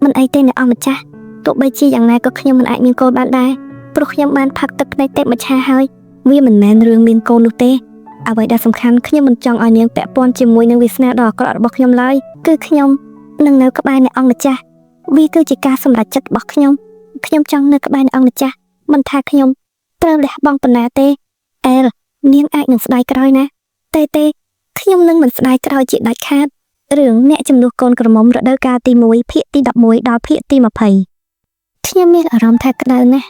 មិនអីទេអ្នកអង្គម្ចាស់ទោះបីជាយ៉ាងណាក៏ខ្ញុំមិនអាចមានកូនបានដែរព្រោះខ្ញុំបានផឹកទឹកភ្នែកទេពមច្ឆាហើយវាមិនមែនរឿងមានកូននោះទេអ្វីដែលសំខាន់ខ្ញុំមិនចង់ឲ្យនាងពាក់ព័ន្ធជាមួយនឹងវាសនាដ៏អាក្រក់របស់ខ្ញុំឡើយគឺខ្ញុំនឹងនៅក្បែរអ្នកអង្គម្ចាស់វាគឺជាការសម្រេចចិត្តរបស់ខ្ញុំខ្ញុំចង់នៅក្បែរអ្នកអង្គម្ចាស់មិនថាខ្ញុំត្រូវលះបង់ប៉ុណ្ណាទេអែលនាងអាចនឹងស្ដាយក្រោយណាទេទេខ្ញុំនឹងមិនស្ដាយក្រោយជាដាច់ខាត រឿងអ្នកជំនួសកូនក្រមុំរដូវកាលទី1ភាគទី11ដល់ភាគទី20ខ្ញុំមានអារម្មណ៍ថាក្តៅណាស់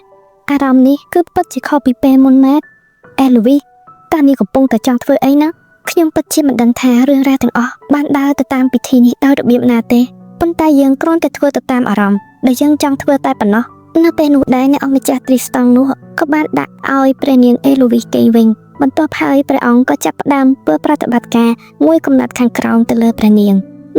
អារម្មណ៍នេះគឺពិតជាខុសពីពេលមុនមែនអេលូវីតានេះកំពុងតែចង់ធ្វើអីណាខ្ញុំពិតជាមិនដឹងថារឿងរ៉ាវទាំងអស់បានដើរទៅតាមពិធីនេះដោយរបៀបណាទេប៉ុន្តែយើងគ្រាន់តែធ្វើទៅតាមអារម្មណ៍ដែលយើងចង់ធ្វើតែប៉ុណ្ណោះនៅពេលនោះដែរអ្នកអង្គម្ចាស់ទ្រីស្តង់នោះក៏បានដាក់ឲ្យព្រះនាងអេលូវីគេងវិញបន្ទាប់ហើយព្រះអង្គក៏ចាប់ផ្ដើមធ្វើប្រតិបត្តិការមួយកំណត់ខាងក្រោមទៅលើព្រះនាង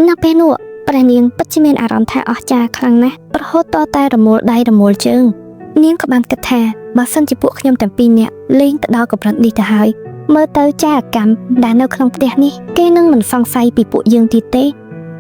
នៅពេលនោះព្រះនាងពិតជាមានអារម្មណ៍ថាអស្ចារ្យខ្លាំងណាស់រហូតតតែរមូលដៃរមូលជើងនាងក៏បានគិតថាបើសិនជាពួកខ្ញុំទាំងពីរនាក់លេងទៅដល់កម្រិតនេះទៅហើយមើលទៅចារកម្មដែលនៅក្នុងផ្ទះនេះគេនឹងមិនសង្ស័យពីពួកយើងទៀតទេ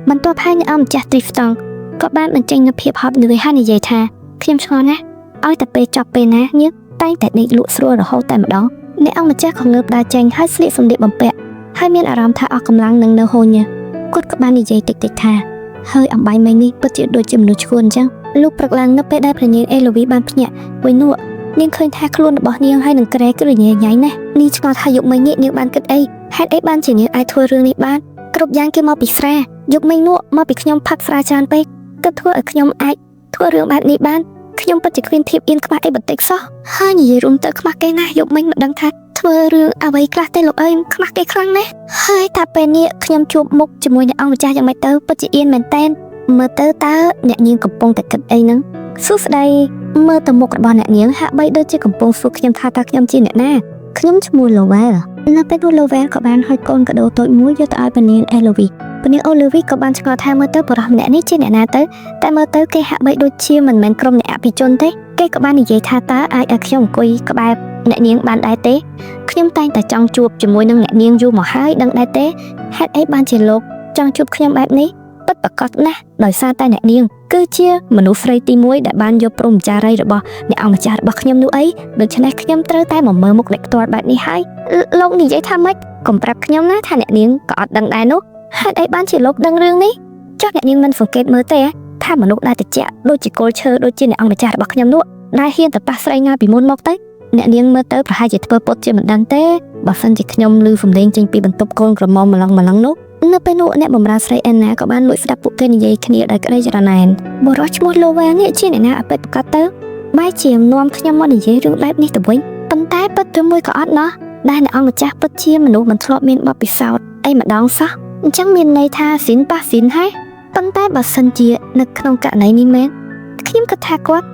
បន្ទាប់ហើយអ្នកអង្គម្ចាស់ទ្រីស្តង់ក៏បានបញ្ចេញនូវភាពហត់នឿយហើយនិយាយថាខ្ញុំឆ្ងល់ណាស់ឲ្យតែពេលចប់ពេលណានាងតែងតែដេកលក់ស្រួលរហូតតែម្ដងអ្នកអង្គម្ចាស់ក៏ងើបដើរចេញហើយស្លៀកសម្លៀកបំពាក់ហើយមានអារម្មណ៍ថាអស់កម្លាំងនឹងនៅហូរញើស គាត់ក៏បាននិយាយតិចៗថាហើយអំបាយមិញនេះពិតជាដូចជាមនុស្សឈួនអញ្ចឹងលុះព្រឹកឡើងនៅពេលដែលព្រះនាងអេឡូវីបានភ្ញាក់វិញនោះនាងឃើញថាខ្លួនរបស់នាងហើយនឹងក្រែគឺរញ៉េញ៉ៃណាស់នាងឆ្ងល់ថាយុគមិញនេះនាងបានគិតអីហេតុអីបានជានាងអាចធ្វើរឿងនេះបានគ្រប់យ៉ាងគឺមកពីស្រាយុគមិញនោះមកពីខ្ញុំផឹកស្រាច្រើនពេកទើបធ្វើឲ្យខ្ញុំអាចធ្វើរឿងបែបនេះបានខ្ញុំពិតជាគ្មានធៀបអៀនខ្មាស់អីបន្តិចសោះហើយនិយាយរួមទៅខ្មាស់គេណាស់យុគមិញមិនដឹងថាធ្វើរឿងអ្វីខ្លះទេលោកអើយខ្មាស់គេខ្លាំងណាស់ ហើយថាពេលនេះខ្ញុំជួបមុខជាមួយនឹងអង្គម្ចាស់យ៉ាងម៉េចទៅពិតជាអៀនមែនតែនមើលទៅតើអ្នកនាងកំពុងតែគិតអីហ្នឹងសួស្តីមើលទៅមុខរបស់អ្នកនាងហាក់បីដូចជាកំពុងសួរខ្ញុំថាតើខ្ញុំជាអ្នកណាខ្ញុំឈ្មោះ Lowell នៅពេលនោះ Lowell ក៏បានហុចកូនកដោតូចមួយយកទៅឲ្យព្រះនាង Eloise ព្រះនាង Eloise ក៏បានឆ្ងល់ថាមើលទៅបុរសម្នាក់នេះជាអ្នកណាទៅតែមើលទៅគេហាក់បីដូចជាមិនមែនក្រុមអ្នកអភិជនទេគេក៏បាននិយាយថាតើអាចឲ្យខ្ញុំអង្គុយក្បែរអ្នកនាងបានដែរទេ ខ្ញុំតែងតែចង់ជួបជាមួយនឹងអ្នកនាងយូរមកហើយដឹងដែរទេហេតុអីបានជាលោកចង់ជួបខ្ញុំបែបនេះពិតប្រាកដណាស់ដោយសារតែអ្នកនាងគឺជាមនុស្សស្រីទី1ដែលបានយកព្រហ្មចារីរបស់អ្នកអង្គម្ចាស់របស់ខ្ញុំនោះអីដូច្នេះខ្ញុំត្រូវតែមកមើលមុខអ្នកផ្ទាល់បែបនេះហើយលោកនិយាយថាម៉េចកុំប្រាប់ខ្ញុំណាថាអ្នកនាងក៏អត់ដឹងដែរនោះហេតុអីបានជាលោកដឹងរឿងនេះចុះអ្នកនាងមិនសង្កេតមើលទេថាមនុស្សដែលត្រជាក់ដូចជាគល់ឈើដូចជាអ្នកអង្គម្ចាស់របស់ខ្ញុំនោះដែលហ៊ានទៅប៉ះស្រីណាពីមុនមកទៅអ្នកនាងមើលទៅប្រហែលជាធ្វើពុតជាមិនដឹងទេបើសិនជាខ្ញុំឮសំឡេងចេញពីបន្ទប់កូនក្រមុំម្លឹងម្លឹងនោះនៅពេលនោះអ្នកបម្រើស្រីអែនណាក៏បានលួចស្ដាប់ពួកគេនិយាយគ្នាដោយក្តីច្រណែនបុរសឈ្មោះឡូវ៉ានេះជាអ្នកណាអពិតប្រាកដទៅបែរជានាំខ្ញុំមកនិយាយរឿងបែបនេះទៅវិញប៉ុន្តែពិតឬមួយក៏អត់ណោះដែលអ្នកអង្គម្ចាស់ពិតជាមនុស្សមិនធ្លាប់មានបទពិសោធន៍អីម្ដងសោះអញ្ចឹងមានន័យថាស៊ីនប៉ះស៊ីនហើយប៉ុន្តែបើសិនជានៅក្នុងករណីនេះមែនខ្ញុំគិតថាគាត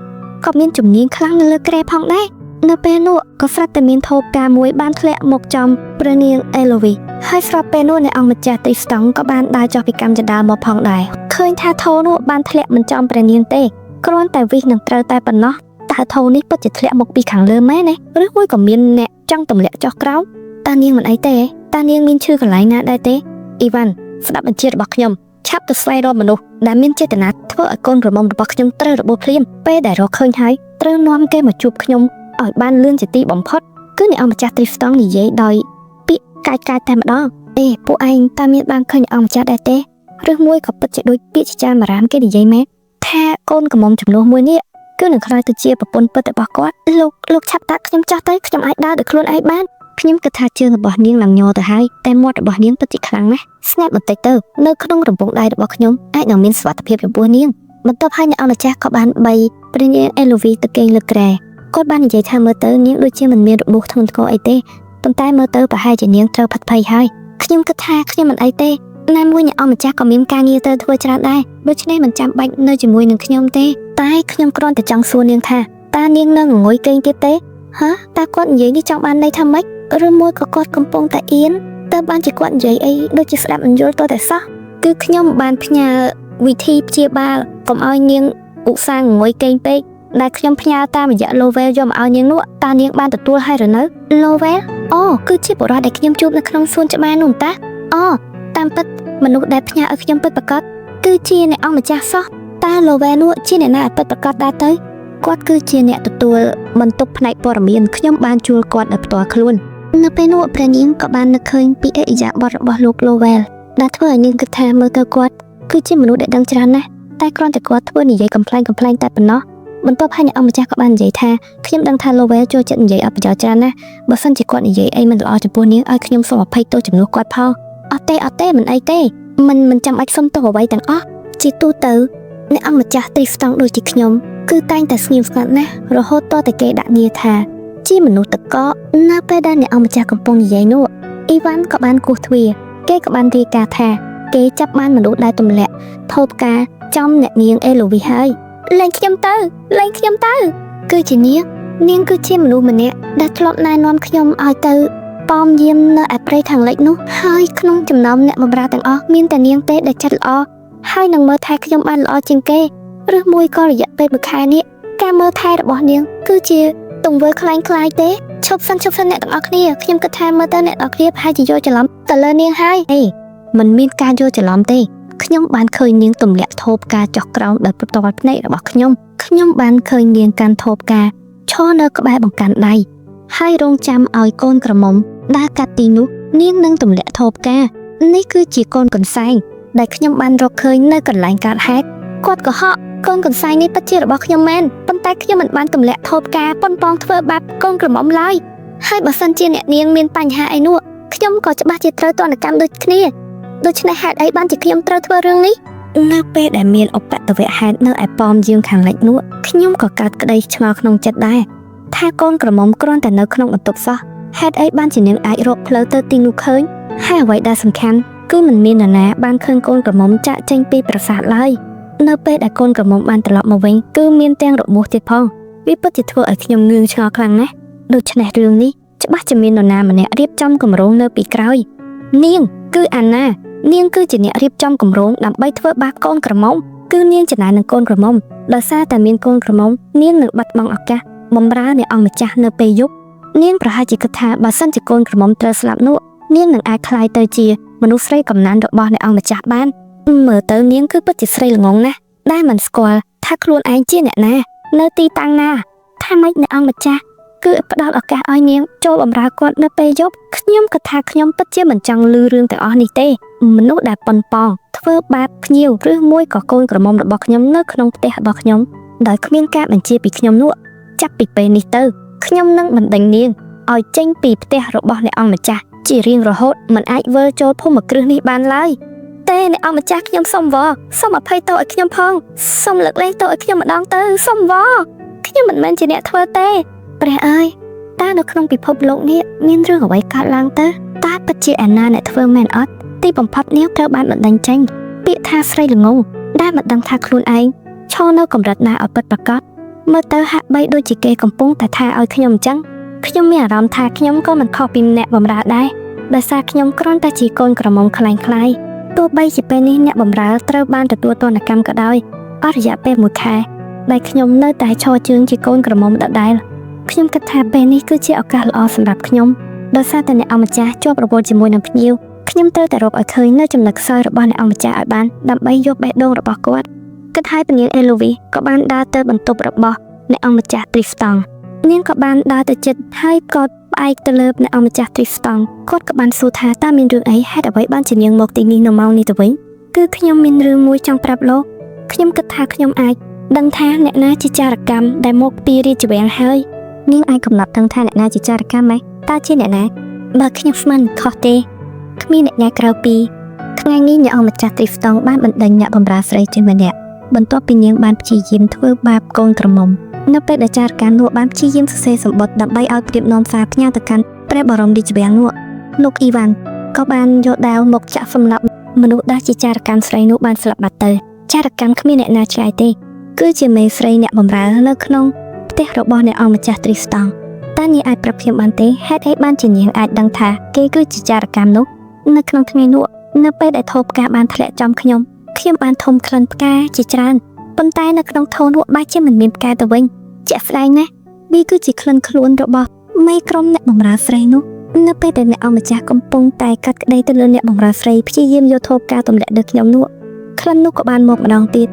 ់ក៏មានជំនាញខ្លាំងនៅលើក្រែផងដែរនៅពេលនោះក៏ស្រាប់តែមានថូផ្កាមួយបានធ្លាក់មកចំព្រះនាងអេឡូវីហើយស្របពេលនោះអ្នកអង្គម្ចាស់ទីស្តង់ក៏បានដើរចុះពីកម្មចដាលមកផងដែរឃើញថាថូនោះបានធ្លាក់មិនចំព្រះនាងទេគ្រាន់តែវិសនឹងត្រូវតែប៉ុណ្ណោះតើថូនេះពិតជាធ្លាក់មកពីខាងលើមែនទេឬមួយក៏មានអ្នកចង់ទម្លាក់ចុះក្រោមតើនាងមិនអីទេតើនាងមានឈឺកន្លែងណាដែរទេអ៊ីវ៉ាន់ស្ដាប់បញ្ជារបស់ខ្ញុំឆាប់ទៅស្វែងរកមនុស្សដែលមានចេតនាធ្វើឲ្យកូនក្រមុំរបស់ខ្ញុំត្រូវរបួសភ្លាមពេលដែលរកឃើញហើយត្រូវនាំគេមកជួបខ្ញុំឲ្យបានលឿនជាទីបំផុតគឺអ្នកអង្គម្ចាស់ទ្រីស្តង់និយាយដោយពាក្យកាចៗតែម្ដងអេពួកឯងតើមានបានឃើញអង្គម្ចាស់ដែរទេឬមួយក៏ពិតជាដូចពាក្យចចាមអារាមគេនិយាយមែនថាកូនក្រមុំចំនួនមួយនេះគឺនឹងក្លាយទៅជាប្រពន្ធពិតរបស់គាត់លោកឆាប់តាក់ខ្ញុំចោះទៅខ្ញុំអាចដើរដោយខ្លួនឯងបានខ្ញុំគិតថាជើងរបស់នាងឡើងញ័រទៅហើយតែមាត់របស់នាងពិតជាខ្លាំងណាស់ស្ងាត់បន្តិចទៅនៅក្នុងរង្វង់ដៃរបស់ខ្ញុំអាចនឹងមានសុវត្ថិភាពចំពោះនាងបន្ទាប់ហើយអ្នកអង្គម្ចាស់ក៏បានបីព្រះនាងអេឡូវីទៅគេងលើគ្រែគាត់បាននិយាយថាមើលទៅនាងដូចជាមិនមានរបួសធ្ងន់ធ្ងរអីទេប៉ុន្តែមើលទៅប្រហែលជានាងត្រូវផិតភ័យហើយខ្ញុំគិតថាខ្ញុំមិនអីទេណាមួយអ្នកអង្គម្ចាស់ក៏មានការងារត្រូវធ្វើច្រើនដែរដូច្នេះមិនចាំបាច់នៅជាមួយនឹងខ្ញុំទេតែខ្ញុំគ្រាន់តែចង់សួរនាងថាតើនាងនៅងងុយគេងទៀតទេហ៎តើគាត់និយាយនេះចង់បានន័យថាម៉េចឬមួយក៏គាត់កំពុងតែអៀនតើបានជាគាត់និយាយអីដូចជាស្ដាប់មិនយល់តតែសោះគឺខ្ញុំបានផ្ញើវិធីព្យាបាលកុំឲ្យនាងឧស្សាហ៍ងងុយគេងពេកដែលខ្ញុំផ្ញើតាមរយៈ Lowell យកមកឲ្យនាងនោះតើនាងបានទទួលហើយឬនៅ Lowell អូគឺជាបុរសដែលខ្ញុំជួបនៅក្នុងសួនច្បារនោះតាអូតាមពិតមនុស្សដែលផ្ញើឲ្យខ្ញុំពិតប្រាកដគឺជាអ្នកអង្គម្ចាស់សោះ តើឡូវែនោះជាអ្នកណាឲ្យពិតប្រាកដដែរទៅគាត់គឺជាអ្នកទទួលបន្ទុកផ្នែកព័ត៌មានខ្ញុំបានជួលគាត់ដោយផ្ទាល់ខ្លួននៅពេលនោះព្រះនាងក៏បាននឹកឃើញពីអិរិយាបថរបស់លោកឡូវែលដែលធ្វើឲ្យនាងគិតថាមើលទៅគាត់គឺជាមនុស្សដែលដឹងច្រើនណាស់តែគ្រាន់តែគាត់ធ្វើនិយាយកំ pl ែងកំ pl ែងតែប៉ុណ្ណោះបន្ទាប់ហើយអ្នកអង្គម្ចាស់ក៏បាននិយាយថាខ្ញុំដឹងថាឡូវែលចូលចិត្តនិយាយអត់ប្រយោជន៍ច្រើនណាស់បើសិនជាគាត់និយាយអីមិនល្អចំពោះនាងឲ្យខ្ញុំសូមអភ័យទោសជំនួសគាត់ផងអត់ទេអត់ទេមិនអីទេមិនចាំបាច់សុំទោសអ្វីទាំងអស់ជាទូទៅអ្នកអង្គម្ចាស់ទ្រីស្តង់ដូចជាខ្ញុំគឺតែងតែស្ងៀមស្ងាត់ណាស់រហូតតតែគេដាក់ងារថាជាមនុស្សតកកនៅពេលដែលអ្នកអង្គម្ចាស់កំពុងនិយាយនោះអ៊ីវ៉ាន់ក៏បានគោះទ្វារគេក៏បានរាយការណ៍ថាគេចាប់បានមនុស្សដែលទម្លាក់ថូផ្កាចំអ្នកនាងអេឡូវីហើយលែងខ្ញុំទៅលែងខ្ញុំទៅគឺជានាងនាងគឺជាមនុស្សម្នាក់ដែលធ្លាប់ណែនាំខ្ញុំឲ្យទៅប៉មយាមនៅឯព្រៃខាងលិចនោះហើយក្នុងចំណោមអ្នកបម្រើទាំងអស់មានតែនាងទេដែលចិត្តល្អហើយនឹងមើលថែខ្ញុំបានល្អជាងគេឬមួយក៏រយៈពេលមួយខែនេះការមើលថែរបស់នាងគឺជាទង្វើក្លែងក្លាយទេឈប់សិនឈប់សិនអ្នកទាំងអស់គ្នាខ្ញុំគិតថាមើលទៅអ្នកទាំងអស់គ្នាប្រហែលជាយល់ច្រឡំទៅលើនាងហើយអេមិនមានការយល់ច្រឡំទេខ្ញុំបានឃើញនាងទម្លាក់ថូផ្កាចុះក្រោមដោយផ្ទាល់ភ្នែករបស់ខ្ញុំខ្ញុំបានឃើញនាងកាន់ថូផ្កាឈរនៅក្បែរបង្កាន់ដៃហើយរងចាំឲ្យកូនក្រមុំដើរកាត់ទីនោះនាងនឹងទម្លាក់ថូផ្កានេះគឺជាកូនកន្សែងដែលខ្ញុំបានរកឃើញនៅកន្លែងកើតហេតុគាត់ក៏ហក់កូនកន្សែងនេះពិតជារបស់ខ្ញុំមែនប៉ុន្តែខ្ញុំមិនបានទម្លាក់ថូផ្កាប៉ុនប៉ងធ្វើបាបកូនក្រមុំឡើយហើយបើសិនជាអ្នកនាងមានបញ្ហាអីនោះខ្ញុំក៏ច្បាស់ជាត្រូវទណ្ឌកម្មដូចគ្នាដូច្នេះហេតុអីបានជាខ្ញុំត្រូវធ្វើរឿងនេះនៅពេលដែលមានឧបទ្ទវហេតុនៅឯប៉មយាមខាងលិចនោះខ្ញុំក៏កើតក្តីឆ្ងល់ក្នុងចិត្តដែរថាកូនក្រមុំគ្រាន់តែនៅក្នុងបន្ទប់សោះហេតុអីបានជានាងអាចរកផ្លូវទៅទីនោះឃើញហើយអ្វីដែលសំខាន់គឺមិនមាននរណាបានឃើញកូនក្រមុំចាក់ចេញពីប្រាសាទឡើយនៅពេលដែលកូនក្រមុំបានត្រឡប់មកវិញគឺមានទាំងរបួសទៀតផងវាពិតជាធ្វើឲ្យខ្ញុំងឿងឆ្ងល់ខ្លាំងណាស់ដូច្នេះរឿងនេះច្បាស់ជាមាននរណាម្នាក់រៀបចំគម្រោងនៅពីក្រោយនាងគឺអាណានាងគឺជាអ្នករៀបចំគម្រោងដើម្បីធ្វើបាបកូនក្រមុំគឺនាងចំណាយនឹងកូនក្រមុំដោយសារតែមានកូនក្រមុំនាងនឹងបាត់បង់ឱកាសបំរើអ្នកអង្គម្ចាស់នៅពេលយប់នាងប្រហែលជាគិតថាបើសិនជាកូនក្រមុំត្រូវស្លាប់នោះនាងនឹងអាចក្លាយទៅជាមនុស្សស្រីកំណានរបស់អ្នកអង្គម្ចាស់បានមើលទៅនាងគឺពិតជាស្រីល្ងងណាស់ដែលមិនស្គាល់ថាខ្លួនឯងជាអ្នកណានៅទីតាំងណាថាម៉េចអ្នកអង្គម្ចាស់គឺផ្ដល់ឱកាសឲ្យនាងចូលបម្រើគាត់នៅពេលយប់ខ្ញុំគិតថាខ្ញុំពិតជាមិនចង់ឮរឿងទាំងអស់នេះទេមនុស្សដែលប៉ុនប៉ងធ្វើបាបភ្ញៀវឬមួយក៏កូនក្រមុំរបស់ខ្ញុំនៅក្នុងផ្ទះរបស់ខ្ញុំដោយគ្មានការបញ្ជាពីខ្ញុំនោះចាប់ពីពេលនេះទៅខ្ញុំនឹងបណ្ដេញនាងឲ្យចេញពីផ្ទះរបស់អ្នកអង្គម្ចាស់ជារៀងរហូតមិនអាចវិលចូលភូមិគ្រឹះនេះបានឡើយទេអ្នកអង្គម្ចាស់ខ្ញុំសូមវល់សូមអភ័យទោសឲ្យខ្ញុំផងសូមលើកលែងទោសឲ្យខ្ញុំម្ដងទៅសូមវល់ខ្ញុំមិនមែនជាអ្នកធ្វើទេព្រះអើយតើនៅក្នុងពិភពលោកនេះមានរឿងអ្វីកើតឡើងទៅតើពិតជាអាណាអ្នកធ្វើមែនអត់ទីបំផុតនាងត្រូវបានបណ្ដេញចេញពាក្យថាស្រីល្ងងដែលមិនដឹងថាខ្លួនឯងឈរនៅកម្រិតណាឲ្យពិតប្រាកដមើលទៅហាក់បីដូចជាគេកំពុងតែថាឲ្យខ្ញុំអញ្ចឹងខ្ញុំមានអារម្មណ៍ថាខ្ញុំក៏មិនខុសពីអ្នកបម្រើដែរដោយសារខ្ញុំគ្រាន់តែជាកូនក្រមុំក្លែងក្លាយទោះបីជាពេលនេះអ្នកបម្រើត្រូវបានទទួលទណ្ឌកម្មក៏ដោយអស់រយៈពេលមួយខែដែលខ្ញុំនៅតែឈរជើងជាកូនក្រមុំដដែលខ្ញុំគិតថាពេលនេះគឺជាឱកាសល្អសម្រាប់ខ្ញុំដោយសារតែអ្នកអង្គម្ចាស់ជាប់រវល់ជាមួយនឹងភ្ញៀវខ្ញុំត្រូវតែរកឲ្យឃើញនៅចំណុចខ្សោយរបស់អ្នកអង្គម្ចាស់ឲ្យបានដើម្បីយកបេះដូងរបស់គាត់គិតឲ្យពនាងអេឡូវីក៏បានដើរទៅបន្ទប់របស់អ្នកអង្គម្ចាស់ទ្រីស្តង់នាងក៏បានដើរទៅជិតហើយក៏ផ្អែកទៅលើអ្នកអង្គម្ចាស់ទ្រីស្តង់គាត់ក៏បានសួរថាតើមានរឿងអីហេតុអ្វីបានជានាងមកទីនេះនៅម៉ោងនេះទៅវិញគឺខ្ញុំមានរឿងមួយចង់ប្រាប់លោកខ្ញុំគិតថាខ្ញុំអាចដឹងថាអ្នកណាជាចារកម្មដែលមកពីរាជវាំងហើយនាងអាចកំណត់ដឹងថាអ្នកណាជាចារកម្មម៉េចតើជាអ្នកណាបើខ្ញុំស្មានខុសទេគ្មានអ្នកណាក្រៅពីថ្ងៃនេះអ្នកអង្គម្ចាស់ទ្រីស្តង់បានបណ្ដេញអ្នកបម្រើស្រីជាម្នាក់បន្ទាប់ពីនាងបានព្យាយាមធ្វើបាបកូនក្រមុំនៅពេលដែលចារកម្មនោះបានព្យាយាមសរសេរសម្បត្តិដើម្បីឲ្យព្រាបនាំសារផ្ញើទៅកាន់ព្រះបរមរាជវាំងនោះលោកអ៊ីវ៉ាន់ក៏បានយកដាវមកចាក់សម្លាប់មនុស្សដែលជាចារកម្មស្រីនោះបានស្លាប់បាត់ទៅចារកម្មគ្មានអ្នកណាឆ្ងាយទេគឺជាមេស្រីអ្នកបម្រើនៅក្នុងផ្ទះរបស់អ្នកអង្គម្ចាស់ទ្រីស្តង់តើនាងអាចប្រាប់ខ្ញុំបានទេហេតុអីបានជានាងអាចដឹងថាគេគឺជាចារកម្មនោះនៅក្នុងថ្ងៃនោះនៅពេលដែលថូផ្កាបានធ្លាក់ចំខ្ញុំខ្ញុំបានធំក្លិនផ្កាជាច្រើនប៉ុន្តែនៅក្នុងថូនោះបែរជាមិនមានផ្កាទៅវិញជាក់ស្ដែងណាស់វាគឺជាក្លិនខ្លួនរបស់មេក្រុមអ្នកបម្រើស្រីនោះនៅពេលដែលអ្នកអង្គម្ចាស់កំពុងតែកាត់ក្តីទៅលើអ្នកបម្រើស្រីព្យាយាមយកថូផ្កាទម្លាក់លើខ្ញុំនោះក្លិននោះក៏បានមកម្ដងទៀត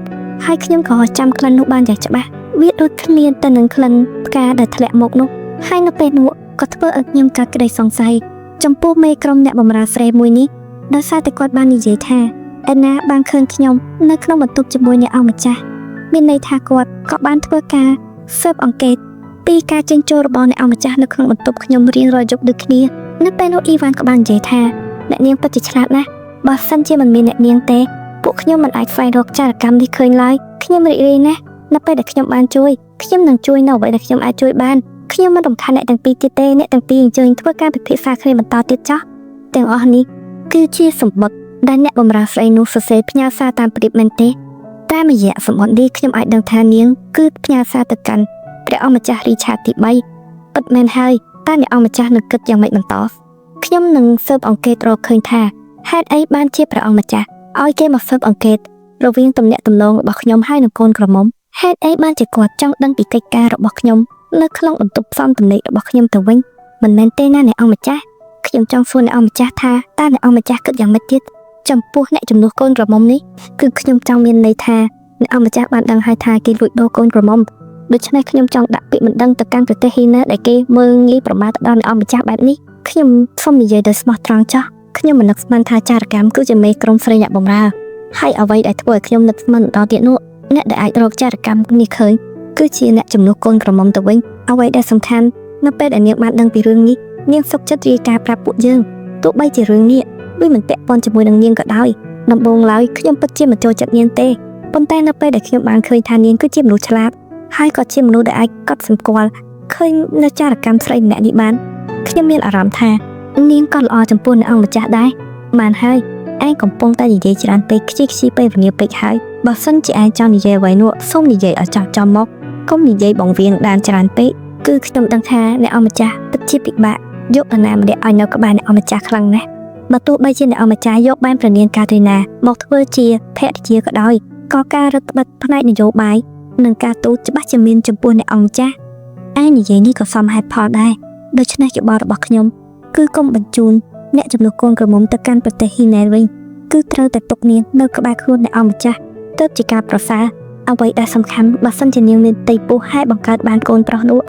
ហើយខ្ញុំក៏ចាំក្លិននោះបានយ៉ាងច្បាស់វាដូចគ្នាទៅនឹងក្លិនផ្កាដែលធ្លាក់មកនោះហើយនៅពេលនោះក៏ធ្វើឲ្យខ្ញុំកើតក្តីសង្ស័យចំពោះមេក្រុមអ្នកបម្រើស្រីមួយនេះដោយសារតែគាត់បាននិយាយថាអេណាបានឃើញខ្ញុំនៅក្នុងបន្ទប់ជាមួយអ្នកអង្គម្ចាស់មានន័យថាគាត់ក៏បានធ្វើការស៊ើបអង្កេតពីការចេញចូលរបស់អ្នកអង្គម្ចាស់នៅក្នុងបន្ទប់ខ្ញុំរៀងរាល់យប់ដូចគ្នានៅពេលនោះអ៊ីវ៉ាន់ក៏បាននិយាយថាអ្នកនាងពិតជាឆ្លាតណាស់បើសិនជាមិនមានអ្នកនាងទេពួកខ្ញុំមិនអាចស្វែងរកចារកម្មនេះឃើញឡើយខ្ញុំរីករាយណាស់នៅពេលដែលខ្ញុំបានជួយខ្ញុំនឹងជួយនៅអ្វីដែលខ្ញុំអាចជួយបានខ្ញុំមិនរំខានអ្នកទាំងពីរទៀតទេអ្នកទាំងពីរអញ្ជើញធ្វើការពិភាក្សាគ្នាបន្តទៀតចោះទាំងអស់នេះគឺជាសម្បត្តិដែលអ្នកបម្រើស្រីនោះសរសេរផ្ញើសារតាមព្រៀបមែនទេតាមរយៈសម្បត្តិនេះខ្ញុំអាចដឹងថានាងគឺផ្ញើសារទៅកាន់ព្រះអង្គម្ចាស់រីឆាតទី3ពិតមែនហើយតើអ្នកអង្គម្ចាស់នឹងគិតយ៉ាងម៉េចបន្តខ្ញុំនឹងស៊ើបអង្កេតរកឃើញថាហេតុអីបានជាព្រះអង្គម្ចាស់ឲ្យគេមកស៊ើបអង្កេតរវាងទំនាក់ទំនងរបស់ខ្ញុំហើយនឹងកូនក្រមុំហេតុអីបានជាគាត់ចង់ដឹងពីកិច្ចការរបស់ខ្ញុំនៅក្នុងបន្ទប់ផ្សំទំនេររបស់ខ្ញុំទៅវិញមិនមែនទេណាអ្នកអង្គម្ចាស់ខ្ញុំចង់សួរអ្នកអង្គម្ចាស់ថាតើអ្នកអង្គម្ចាស់គិតយ៉ាងម៉េចទៀតចំពោះអ្នកជំនួសកូនក្រមុំនេះគឺខ្ញុំចង់មានន័យថាអ្នកអង្គម្ចាស់បានដឹងហើយថាគេលួចដូរកូនក្រមុំដូច្នេះខ្ញុំចង់ដាក់ពាក្យបណ្ដឹងទៅកាន់ប្រទេសហីណាដែលគេមើលងាយប្រមាថទៅដល់អ្នកអង្គម្ចាស់បែបនេះខ្ញុំសូមនិយាយដោយស្មោះត្រង់ចោះខ្ញុំមិននឹកស្មានថាចារកម្មគឺជាមេក្រុមស្រីអ្នកបម្រើហើយអ្វីដែលធ្វើឲ្យខ្ញុំនឹកស្មានបន្តទៀតនោះអ្នកដែលអាចរកចារកម្មនេះឃើញគឺជាអ្នកជំនួសកូនក្រមុំទៅវិញអ្វីដែលសំខាន់នៅពេលដែលនាងបានដឹងពីរឿងនេះនាងសុខចិត្តរាយការណ៍ប្រាប់ពួកយើងទោះបីជារឿងនេះវាមិនពាក់ព័ន្ធជាមួយនឹងនាងក៏ដោយដំបូងឡើយខ្ញុំពិតជាមិនចូលចិត្តនាងទេប៉ុន្តែនៅពេលដែលខ្ញុំបានឃើញថានាងគឺជាមនុស្សឆ្លាតហើយក៏ជាមនុស្សដែលអាចកត់សម្គាល់ឃើញនៅចារកម្មស្រីម្នាក់នេះបានខ្ញុំមានអារម្មណ៍ថានាងក៏ល្អចំពោះអ្នកអង្គម្ចាស់ដែរបានហើយឯងកំពុងតែនិយាយច្រើនពេកខ្ជិះខ្ជាយពេលវេលាពេកហើយបើសិនជាឯងចង់និយាយអ្វីនោះសូមនិយាយឲ្យចំចំមកកុំនិយាយបង្វៀងដានច្រើនពេកគឺខ្ញុំដឹងថាអ្នកអង្គម្ចាស់ពិតជាពិបាកយកនរណាម្នាក់ឲ្យនៅក្បែរអ្នកអង្គម្ចាស់ខ្លាំងណាស់បើទោះបីជាអ្នកអង្គម្ចាស់យកបានព្រះនាងកាត្រីណាមកធ្វើជាភរិយាក៏ដោយក៏ការរឹតបន្តឹងផ្នែកនយោបាយនិងការទូតច្បាស់ជាមានចំពោះអ្នកអង្គម្ចាស់ឯងនិយាយនេះក៏សមហេតុផលដែរដូច្នេះយោបល់របស់ខ្ញុំគឺកុំបញ្ជូនអ្នកចំនួនកូនក្រមុំទៅកាន់ប្រទេសហីណែនវិញគឺត្រូវតែទុកនាងនៅក្បែរខ្លួនអ្នកអង្គម្ចាស់ទើបជាការប្រសើរអ្វីដែលសំខាន់បើសិនជានាងមានផ្ទៃពោះហើយបង្កើតបានកូនប្រុសនោះ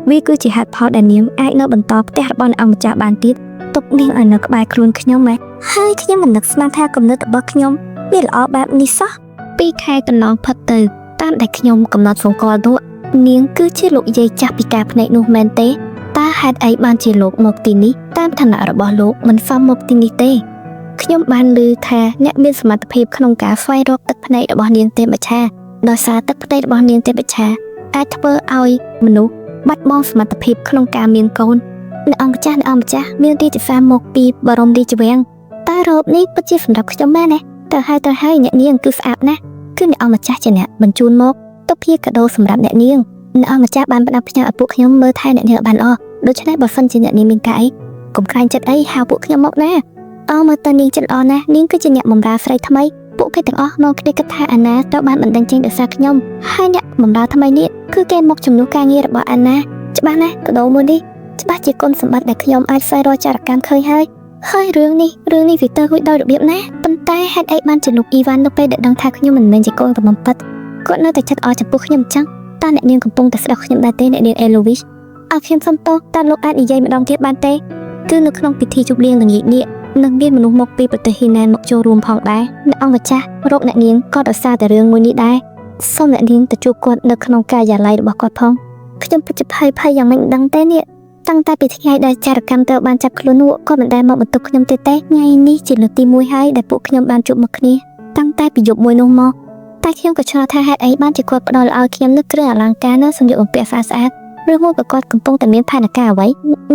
វាគឺជាហេតុផលដែលនាងអាចនៅបន្តផ្ទះរបស់អ្នកអង្គម្ចាស់បានទៀតទុកនាងឲ្យនៅក្បែរខ្លួនខ្ញុំម៉េះហើយខ្ញុំមិននឹកស្មានថាគំនិតរបស់ខ្ញុំវាល្អបែបនេះសោះពីរខែកន្លងផុតទៅតាមដែលខ្ញុំកំណត់សម្គាល់នោះនាងគឺជាលោកយាយចាស់ពីការភ្នែកនោះមែនទេតើហេតុអីបានជាលោកមកទីនេះតាមឋានៈរបស់លោកមិនសមមកទីនេះទេខ្ញុំបានឮថាអ្នកមានសមត្ថភាពក្នុងការស្វែងរកទឹកភ្នែករបស់នាងទេពឆាដោយសារទឹកភ្នែករបស់នាងទេពឆាអាចធ្វើឲ្យមនុស្សបាត់បង់សមត្ថភាពក្នុងការមានកូនអ្នកអង្គម្ចាស់អ្នកអង្គម្ចាស់មានរាជសារមកពីបរមរាជវាំងតើរ៉ូបនេះពិតជាសម្រាប់ខ្ញុំមែនទេតើហើយតើហើយអ្នកនាងគឺស្អាតណាស់គឺអ្នកអង្គម្ចាស់ជាអ្នកបញ្ជូនមកទុកជាកាដូសម្រាប់អ្នកនាងអ្នកអង្គម្ចាស់បានផ្ដាំផ្ញើឲ្យពួកខ្ញុំមើលថែអ្នកនាងឲ្យបានល្អដូច្នេះបើសិនជាអ្នកនាងមានការអីកុំខ្លាញ់ចិត្តអីហៅពួកខ្ញុំមកណាអមើលតើនាងចិត្តល្អណាស់នាងគឺជាអ្នកបម្រើស្រីថ្មីពួកគេទាំងអស់មកគ្នាគិតថាអាណាត្រូវបានបណ្ដឹងចេញដោយសារខ្ញុំហើយអ្នកបម្រើថ្មីនេះគឺគេមកជំនួសការងាររបស់អាណាច្បាស់ណាស់កាដូមួយនេះច្បាស់ជាគុណសម្បត្តិដែលខ្ញុំអាចស្វែងរកចារកម្មឃើញហើយហើយរឿងនេះវាទៅរួចដោយរបៀបណាប៉ុន្តែហេតុអីបានជាលោកអ៊ីវ៉ាន់នៅពេលដែលដឹងថាខ្ញុំមិនមែនជាកូនកំពិតគាត់នៅតែចិត្តអរចំពោះខ្ញុំអញ្ចឹងតើអ្នកនាងកំពុងតែស្ដោះខ្ញុំដែរទេអ្នកនាងអេឡូវីសអើខ្ញុំសុំទោសតើលោកអាចនិយាយម្ដងទៀតបានទេគឺនៅក្នុងពិធីជប់លៀងល្ងាចនេះនឹងមានមនុស្សមកពីប្រទេសហីណែនមកចូលរួមផងដែរអ្នកអង្គម្ចាស់រកអ្នកនាងក៏ដោយសារតែរឿងមួយនេះដែរសូមអ្នកនាងទៅជួបគាត់នៅក្នុងការិយាល័យរបស់គាត់ផងខ្ញុំពិតជាភ័យភ័យយ៉ាងម៉េចមិនដឹងទេនេះតាំងតែពីថ្ងៃដែលចារកម្មត្រូវបានចាប់ខ្លួននោះក៏មិនដែលមកបន្ទប់ខ្ញុំទេទេថ្ងៃនេះជាលើកទី1ហើយដែលពួកខ្ញុំបានជួបមកគ្នាតាំងតែពីយប់មួយនោះមកតែខ្ញុំក៏ឆ្ងល់ថាហេតុអីបានជាគាត់ផ្ដល់ឲ្យខ្ញុំនូវគ្រឿងអលង្ការនិងសម្លៀកបំពាក់ស្អាតៗឬមួយក៏គាត់កំពុងតែមានផែនការអ្វ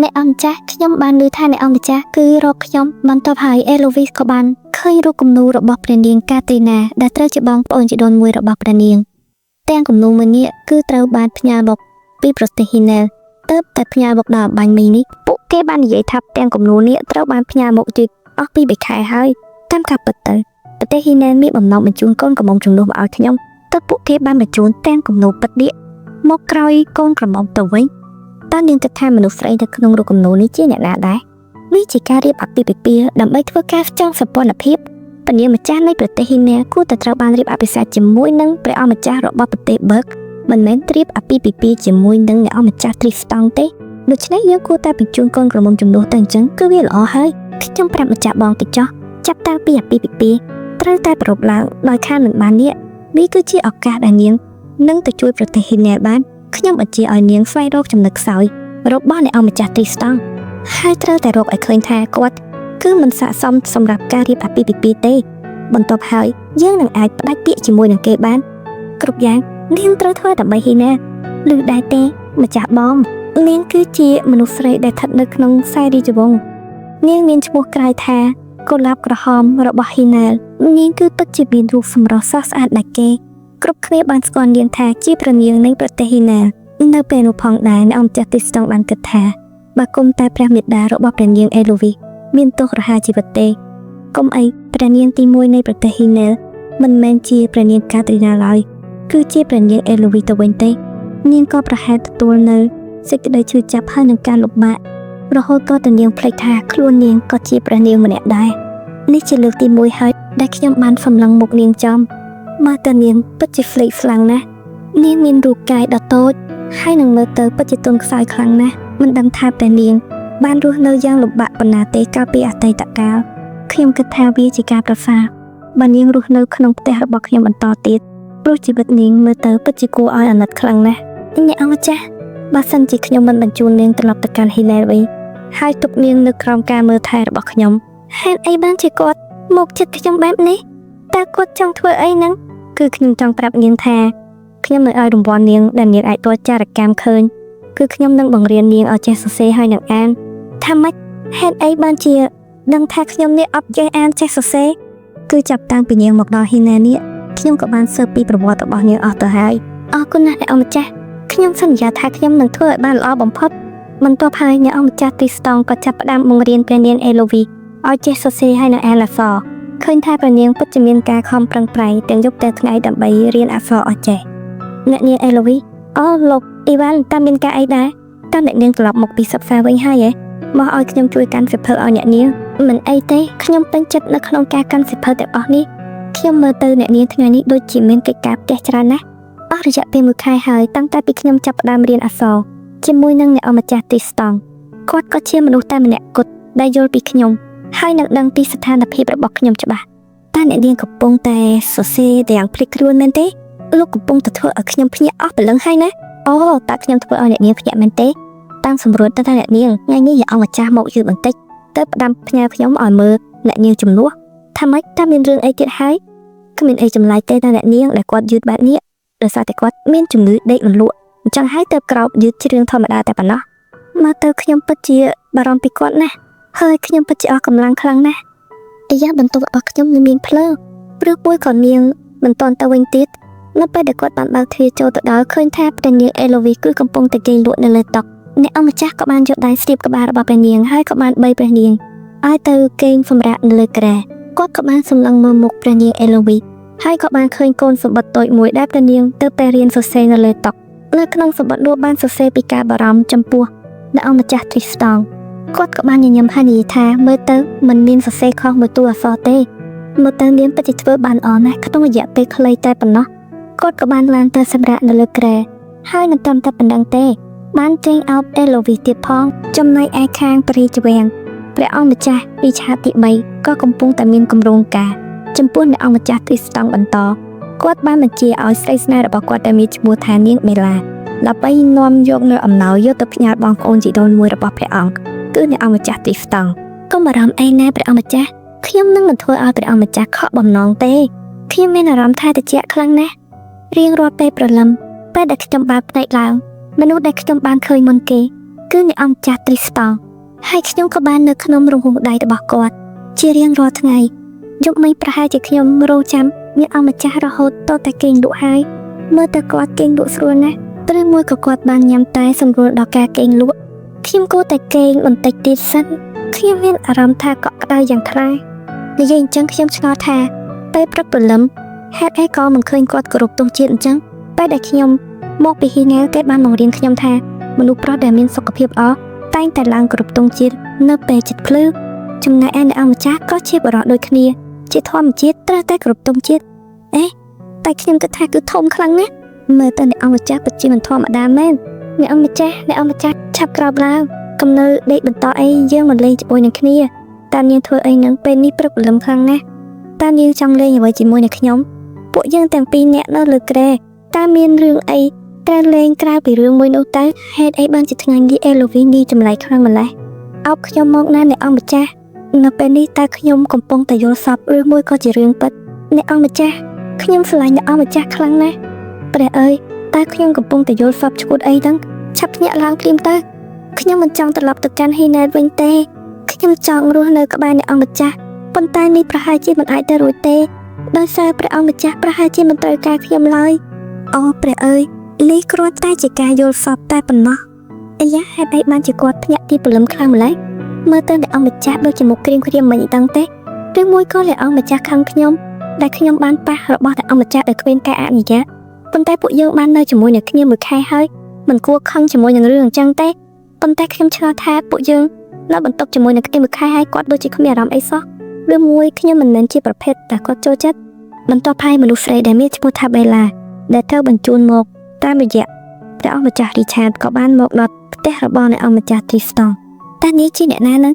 ីអ្នកអង្គម្ចាស់ខ្ញុំបានឮថាអ្នកអង្គម្ចាស់គឺរកខ្ញុំបន្ទាប់ហើយអេឡូវីសក៏បានឃើញរូបគំនូររបស់ព្រះនាងកាត្រីណាដែលត្រូវជាបងប្អូនជីដូនមួយរបស់ព្រះនាងទាំងគំនូរមួយនេះគឺត្រូវបានផ្ញើមកពីប្រទេសហីណែលទើបតែផ្ញើមកដល់បាញ់មីនេះពួកគេបាននិយាយថាទាំងគំនូរនេះត្រូវបានផ្ញើមកយឺតអស់ពី3ខែហើយតាមការពិតទៅប្រទេសហីណែលមានបំណងបញ្ជូនកូនក្រមុំជំនួសមកឲ្យខ្ញុំទើបពួកគេបានបញ្ជូនទាំងគំនូរពិតនេះមកក្រោយកូនក្រមុំទៅវិញតើនាងគិតថាមនុស្សស្រីនៅក្នុងរូបគំនូរនេះជាអ្នកណាដែរនេះជាការរៀបអាពាហ៍ពិពាហ៍ដើម្បីធ្វើការចងសម្ព័ន្ធភាព ពនាងម្ចាស់នៃប្រទេសហ៊ីណែលគួរតែត្រូវបានរៀបអភិសេកជាមួយនឹងព្រះអង្គម្ចាស់របស់ប្រទេសបឺកមិនមែនត្រៀបអាពាហ៍ពិពាហ៍ជាមួយនឹងអ្នកអង្គម្ចាស់ទ្រីស្តង់ទេដូច្នេះយើងគួរតែបញ្ជូនកូនក្រមុំជំនួសទៅអញ្ចឹងគឺវាល្អហើយខ្ញុំប្រាប់ម្ចាស់បងទៅចោះចាប់តាំងពីអាពាហ៍ពិពាហ៍ត្រូវតែប្រពឡើងដោយខានមិនបាននេះវាគឺជាឱកាសដែលនាងនឹងទៅជួយប្រទេសហ៊ីណែលបានខ្ញុំបញ្ជាឲ្យនាងស្វែងរកចំណុចខ្សោយរបស់អ្នកអង្គម្ចាស់ទ្រីស្តង់ហើយត្រូវតែរកឲ្យឃើញថាគាត់គឺមិនស័ក្តិសមសម្រាប់ការរៀបអាពាហ៍ពិពាហ៍ទេបន្ទាប់ហើយយើងនឹងអាចផ្ដាច់ពាក្យជាមួយនឹងគេបានគ្រប់យ៉ាងនាងត្រូវធ្វើដើម្បីហ៊ីណាឬដែរទេម្ចាស់បងនាងគឺជាមនុស្សស្រីដែលស្ថិតនៅក្នុងខ្សែរាជវង្សនាងមានឈ្មោះក្រៅថាកុលាបក្រហមរបស់ហ៊ីណែលនាងគឺពិតជាមានរូបសម្រស់ស្រស់ស្អាតដាច់គេគ្រប់គ្នាបានស្គាល់នាងថាជាព្រះនាងនៃប្រទេសហ៊ីណែលនៅពេលនោះផងដែរអ្នកអង្គម្ចាស់ទីស្តង់បានគិតថាបើគុំតែព្រះមេដារបស់ព្រះនាងអេលូវីមានទោសរហាជីវិតទេគុំអីព្រះនាងទី1នៃប្រទេសហ៊ីណែលមិនមែនជាព្រះនាងកាត្រីណាឡើយគឺជាព្រះនាងអេលូវីទៅវិញទេនាងក៏ប្រហែលទទួលនៅសេចក្តីឈឺចាប់ហើយនឹងការលំបាករហូតក៏តែនាងភ្លេចថាខ្លួននាងក៏ជាព្រះនាងម្នាក់ដែរនេះជាលើកទី1ហើយដែលខ្ញុំបានសម្លឹងមុខនាងចំមើលទៅនាងពិតជាស្លេកស្លាំងណាស់នាងមានរូបកាយដ៏តូចហើយនឹងមើលទៅពិតជាទន់ខ្សោយខ្លាំងណាស់មិនដឹងថាព្រះនាងបានរស់នៅយ៉ាងលំបាកប៉ុណ្ណាទេកាលពីអតីតកាលខ្ញុំគិតថាវាជាការប្រសើរបើនាងរស់នៅក្នុងផ្ទះរបស់ខ្ញុំបន្តទៀតព្រោះជីវិតនាងមើលទៅពិតជាគួរឲ្យអាណិតខ្លាំងណាស់អ្នកអង្គម្ចាស់បើសិនជាខ្ញុំមិនបញ្ជូននាងត្រឡប់ទៅកាន់ហ៊ីឡែលវិញហើយទុកនាងនៅក្រោមការមើលថែរបស់ខ្ញុំហេតុអីបានជាគាត់មកចិត្តខ្ញុំបែបនេះតើគាត់ចង់ធ្វើអីហ្នឹងគឺខ្ញុំចង់ប្រាប់នាងថាខ្ញុំនឹងឲ្យរង្វាន់នាងដែលនាងអាចរត់ចារកម្មឃើញគឺខ្ញុំនឹងបង្រៀននាងឲ្យចេះសរសេរហើយនឹងអានថាម៉េចហេតុអីបានជាដឹងថាខ្ញុំនេះអត់ចេះអានចេះសរសេរគឺចាប់តាំងពីនាងមកដល់ហ៊ីណែនេះខ្ញុំក៏បានស៊ើបពីប្រវត្តិរបស់នាងអស់ទៅហើយអរគុណណាស់អ្នកអង្គម្ចាស់ខ្ញុំសន្យាថាខ្ញុំនឹងធ្វើឲ្យបានល្អបំផុតបន្ទាប់ហើយអ្នកអង្គម្ចាស់ទីស្តង់ក៏ចាប់ផ្ដើមបង្រៀនព្រះនាងអេឡូវីឲ្យចេះសរសេរហើយនឹងអានអក្សរឃើញថាព្រះនាងពិតជាមានការខំប្រឹងប្រែងទាំងយប់ទាំងថ្ងៃដើម្បីរៀនអក្សរឲ្យចេះអ្នកនាងអេឡូវីអូលោកអ៊ីវ៉ាន់តើមានការអីដែរតើអ្នកនាងត្រឡប់មកពីសិក្សាវិញហើយហ៎មកឲ្យខ្ញុំជួយកាន់សៀវភៅឲ្យអ្នកនាងមិនអីទេខ្ញុំពេញចិត្តនៅក្នុងការកាន់សៀវភៅទាំងអស់នេះខ្ញុំមើលទៅអ្នកនាងថ្ងៃនេះដូចជាមានកិច្ចការផ្ទះច្រើនណាស់អស់រយៈពេល1ខែហើយតាំងតែពីខ្ញុំចាប់ផ្ដើមរៀនអក្សរជាមួយនឹងអ្នកអង្គម្ចាស់ទីស្តង់គាត់ក៏ជាមនុស្សតែម្នាក់គត់ដែលយល់ពីខ្ញុំហើយនឹងដឹងពីស្ថានភាពរបស់ខ្ញុំច្បាស់តើអ្នកនាងកំពុងតែសរសេរទាំងភ្លេចខ្លួនមែនទេលោកកំពុងតែធ្វើឲ្យខ្ញុំភ្ញាក់អស់ព្រលឹងហើយណាអូតើខ្ញុំធ្វើឲ្យអ្នកនាងភ្ញាក់មែនទេតាំងសម្រួតទៅថាអ្នកនាងថ្ងៃនេះអ្នកអង្គម្ចាស់មកយឺតបន្តិចទៅផ្ដាំផ្ញើខ្ញុំឲ្យមើលអ្នកនាងជំនួសថាម៉េចតើមានរឿងអីទៀតហើយគ្មានអីចម្លែកទេតើអ្នកនាងដែលគាត់យឺតបែបនេះដោយសារតែគាត់មានជំងឺដេកមិនលក់អញ្ចឹងហើយទៅក្រោបយឺតជ្រឿងធម្មតាតែប៉ុណ្ណោះមើលទៅខ្ញុំពិតជាបារម្ភពីគាត់ណាស់ហើយខ្ញុំពិតជាអស់កម្លាំងខ្លាំងណាស់អាយ៉ាបន្ទប់របស់ខ្ញុំនៅមានភ្លើងព្រោះមួយក៏នាងមិនទាន់ទៅវិញទៀតនៅពេលដែលគាត់បានបើកទ្វារចូលទៅដល់ឃើញថាព្រះនាងអេឡូវីគឺកំពុងតែគេងលក់នៅលើតុអ្នកអង្គម្ចាស់ក៏បានយកដៃស្ទាបក្បាលរបស់ព្រះនាងហើយក៏បានបីព្រះនាងឲ្យទៅគេងសម្រាកនៅលើគ្រែគាត់ក៏បានសម្លឹងមើលមុខព្រះនាងអេឡូវីហើយក៏បានឃើញកូនសម្បត្តិតូចមួយដែលព្រះនាងទៅតែរៀនសរសេរនៅលើតុនៅក្នុងសម្បត្តិនោះបានសរសេរពីការបារម្ភចំពោះអ្នកអង្គម្ចាស់ទ្រីស្តង់គាត់ក៏បានញញឹមហើយនិយាយថាមើលទៅមិនមានសរសេរខុសមួយតួអក្សរទេមើលទៅនាងពិតជាធ្វើបានល្អណាស់ក្នុងរយៈពេលខ្លីតែប៉ុណ្ណោះគាត់ក៏បានឡើងទៅសម្រាកនៅលើគ្រែហើយមិនត្រឹមតែប៉ុណ្ណឹងទេបានចេញអោបអេឡូវីទៀតផងចំណែកឯខាងព្រះរាជវាំងព្រះអង្គម្ចាស់រីឆាតទី3ក៏កំពុងតែមានគម្រោងការចំពោះអ្នកអង្គម្ចាស់ទ្រីស្តង់បន្តគាត់បានបញ្ជាឲ្យស្រីស្នេហ៍របស់គាត់ដែលមានឈ្មោះថានាងបេឡាដើម្បីនាំយកនៅអំណោយយកទៅផ្ញើបងប្អូនជីដូនមួយរបស់ព្រះអង្គគឺអ្នកអង្គម្ចាស់ទ្រីស្តង់កុំបារម្ភអីណាព្រះអង្គម្ចាស់ខ្ញុំនឹងមិនធ្វើឲ្យព្រះអង្គម្ចាស់ខកបំណងទេខ្ញុំមានអារម្មណ៍ថាត្រជាក់ខ្លាំងណាស់រៀងរាល់ពេលព្រលឹមពេលដែលខ្ញុំបើកភ្នែកឡើងមនុស្សដែលខ្ញុំបានឃើញមុនគេគឺអ្នកអង្គម្ចាស់ទ្រីស្តង់ហើយខ្ញុំក៏បាននៅក្នុងរង្វង់ដៃរបស់គាត់ជារៀងរាល់ថ្ងៃយប់មិញប្រហែលជាខ្ញុំរងចាំអ្នកអង្គម្ចាស់រហូតតតែគេងលក់ហើយមើលតែគាត់គេងលក់ស្រួលណាស់ព្រឹកមួយក៏គាត់បានញ៉ាំតែសម្រួលដល់ការគេងលក់ខ្ញុំគួរតែគេងបន្តិចទៀតសិនខ្ញុំមានអារម្មណ៍ថាកក់ក្ដៅយ៉ាងខ្លាំងនិយាយអញ្ចឹងខ្ញុំឆ្ងល់ថាពេលព្រឹកព្រលឹមហេតុអីក៏មិនឃើញគាត់គោរពទង់ជាតិអញ្ចឹងពេលដែលខ្ញុំមកពីហ៊ីណែលគេបានបង្រៀនខ្ញុំថាមនុស្សប្រុសដែលមានសុខភាពល្អតែងតែឡើងគោរពទង់ជាតិនៅពេលចិត្តភ្លឺចំណែកឯអ្នកអង្គម្ចាស់ក៏ជាបរិសុទ្ធដូចគ្នា ជាធម្មជាតិត្រូវតែគ្រប់ទង់ជាតិអេតែខ្ញុំគិតថាគឺធំខ្លាំងណាស់មើលទៅអ្នកអង្គម្ចាស់ពិតជាមិនធម្មតាមែនអ្នកអង្គម្ចាស់អ្នកអង្គម្ចាស់ឆាប់ក្រោកឡើងកុំនៅដេកបន្តអីយើងមិនលេងជាមួយនឹងគ្នាតើនាងធ្វើអីនឹងពេលនេះព្រឹកព្រលឹមខ្លាំងណាស់តើនាងចង់លេងអ្វីជាមួយនឹងខ្ញុំពួកយើងទាំងពីរនាក់នៅលើគ្រែតើមានរឿងអីត្រូវលេងក្រៅពីរឿងមួយនោះទៅហេតុអីបានជាថ្ងៃនេះអេឡូវីនីចម្លែកខ្លាំងម្ល៉េះអោបខ្ញុំមកណាអ្នកអង្គម្ចាស់នៅពេលនេះតើខ្ញុំកំពុងតែយល់សប្តិឬមួយក៏ជារឿងពិតអ្នកអង្គម្ចាស់ខ្ញុំស្រឡាញ់អ្នកអង្គម្ចាស់ខ្លាំងណាស់ព្រះអើយតើខ្ញុំកំពុងតែយល់សប្តិឈួតអីហ្នឹងឆាប់ភ្ញាក់ឡើងភ្លាមទៅខ្ញុំមិនចង់ត្រឡប់ទៅកាន់ហ៊ីណែតវិញទេខ្ញុំចង់រស់នៅក្បែរអ្នកអង្គម្ចាស់ប៉ុន្តែនេះប្រហែលជាមិនអាចទៅរួចទេដោយសារព្រះអង្គម្ចាស់ប្រហែលជាមិនត្រូវការខ្ញុំឡើយអូព្រះអើយនេះគ្រាន់តែជាការយល់សប្តិតែប៉ុណ្ណោះអាយ៉ាហេតុអីបានជាគាត់ភ្ញាក់ទីព្រលឹមខ្លាំងម្ល៉េះមើលទៅអ្នកអង្គម្ចាស់ដូចជាមុខក្រៀមក្រៀមមិនដឹងទេឬមួយក៏អ្នកអង្គម្ចាស់ខឹងខ្ញុំដែលខ្ញុំបានប៉ះរបស់អ្នកអង្គម្ចាស់ដោយគ្មានការអនុញ្ញាតប៉ុន្តែពួកយើងបាននៅជាមួយនឹងគ្នាមួយខែហើយមិនគួរខឹងជាមួយនឹងរឿងអញ្ចឹងទេប៉ុន្តែខ្ញុំឆ្ងល់ថាពួកយើងនៅបន្ទប់ជាមួយនឹងគ្នាមួយខែហើយគាត់ដូចជាគ្មានអារម្មណ៍អីសោះឬមួយខ្ញុំមិនមែនជាប្រភេទដែលគាត់ចូលចិត្តបន្ទាប់ហើយមនុស្សស្រីដែលមានឈ្មោះថាបេឡាដែលត្រូវបញ្ជូនមកតាមរយៈព្រះអង្គម្ចាស់រីឆាតក៏បានមកដល់ផ្ទះរបស់អ្នកអង្គម្ចាស់ទ្រីស្តង់តើនេះជាអ្នកណានឹង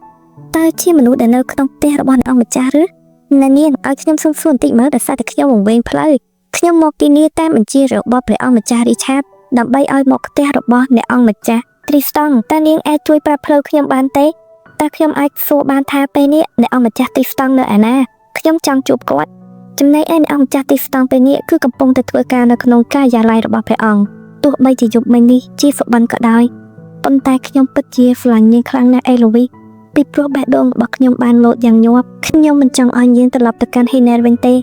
តើជាមនុស្សដែលនៅក្នុងផ្ទះរបស់អ្នកអង្គម្ចាស់ឬអ្នកនាងឲ្យខ្ញុំសុំសួរបន្តិចមើលដោយសារតែខ្ញុំវង្វេងផ្លូវខ្ញុំមកទីនេះតាមបញ្ជារបស់ព្រះអង្គម្ចាស់រីឆាតដើម្បីឲ្យមកផ្ទះរបស់អ្នកអង្គម្ចាស់ទ្រីស្តង់តើនាងអាចជួយប្រាប់ផ្លូវខ្ញុំបានទេតើខ្ញុំអាចសួរបានថាពេលនេះអ្នកអង្គម្ចាស់ទ្រីស្តង់នៅឯណាខ្ញុំចង់ជួបគាត់ចំណែកឯអ្នកអង្គម្ចាស់ទ្រីស្តង់ពេលនេះគឺកំពុងតែធ្វើការនៅក្នុងការិយាល័យរបស់ព្រះអង្គទោះបីជាយប់មិញនេះជាសុបិនក៏ដោយប៉ុន្តែខ្ញុំពិតជាស្រឡាញ់នាងខ្លាំងណាស់អេឡូវីពីព្រោះបេះដូងរបស់ខ្ញុំបានលោតយ៉ាងញាប់ខ្ញុំមិនចង់ឲ្យនាងត្រឡប់ទៅកាន់ហ៊ីណែតវិញទ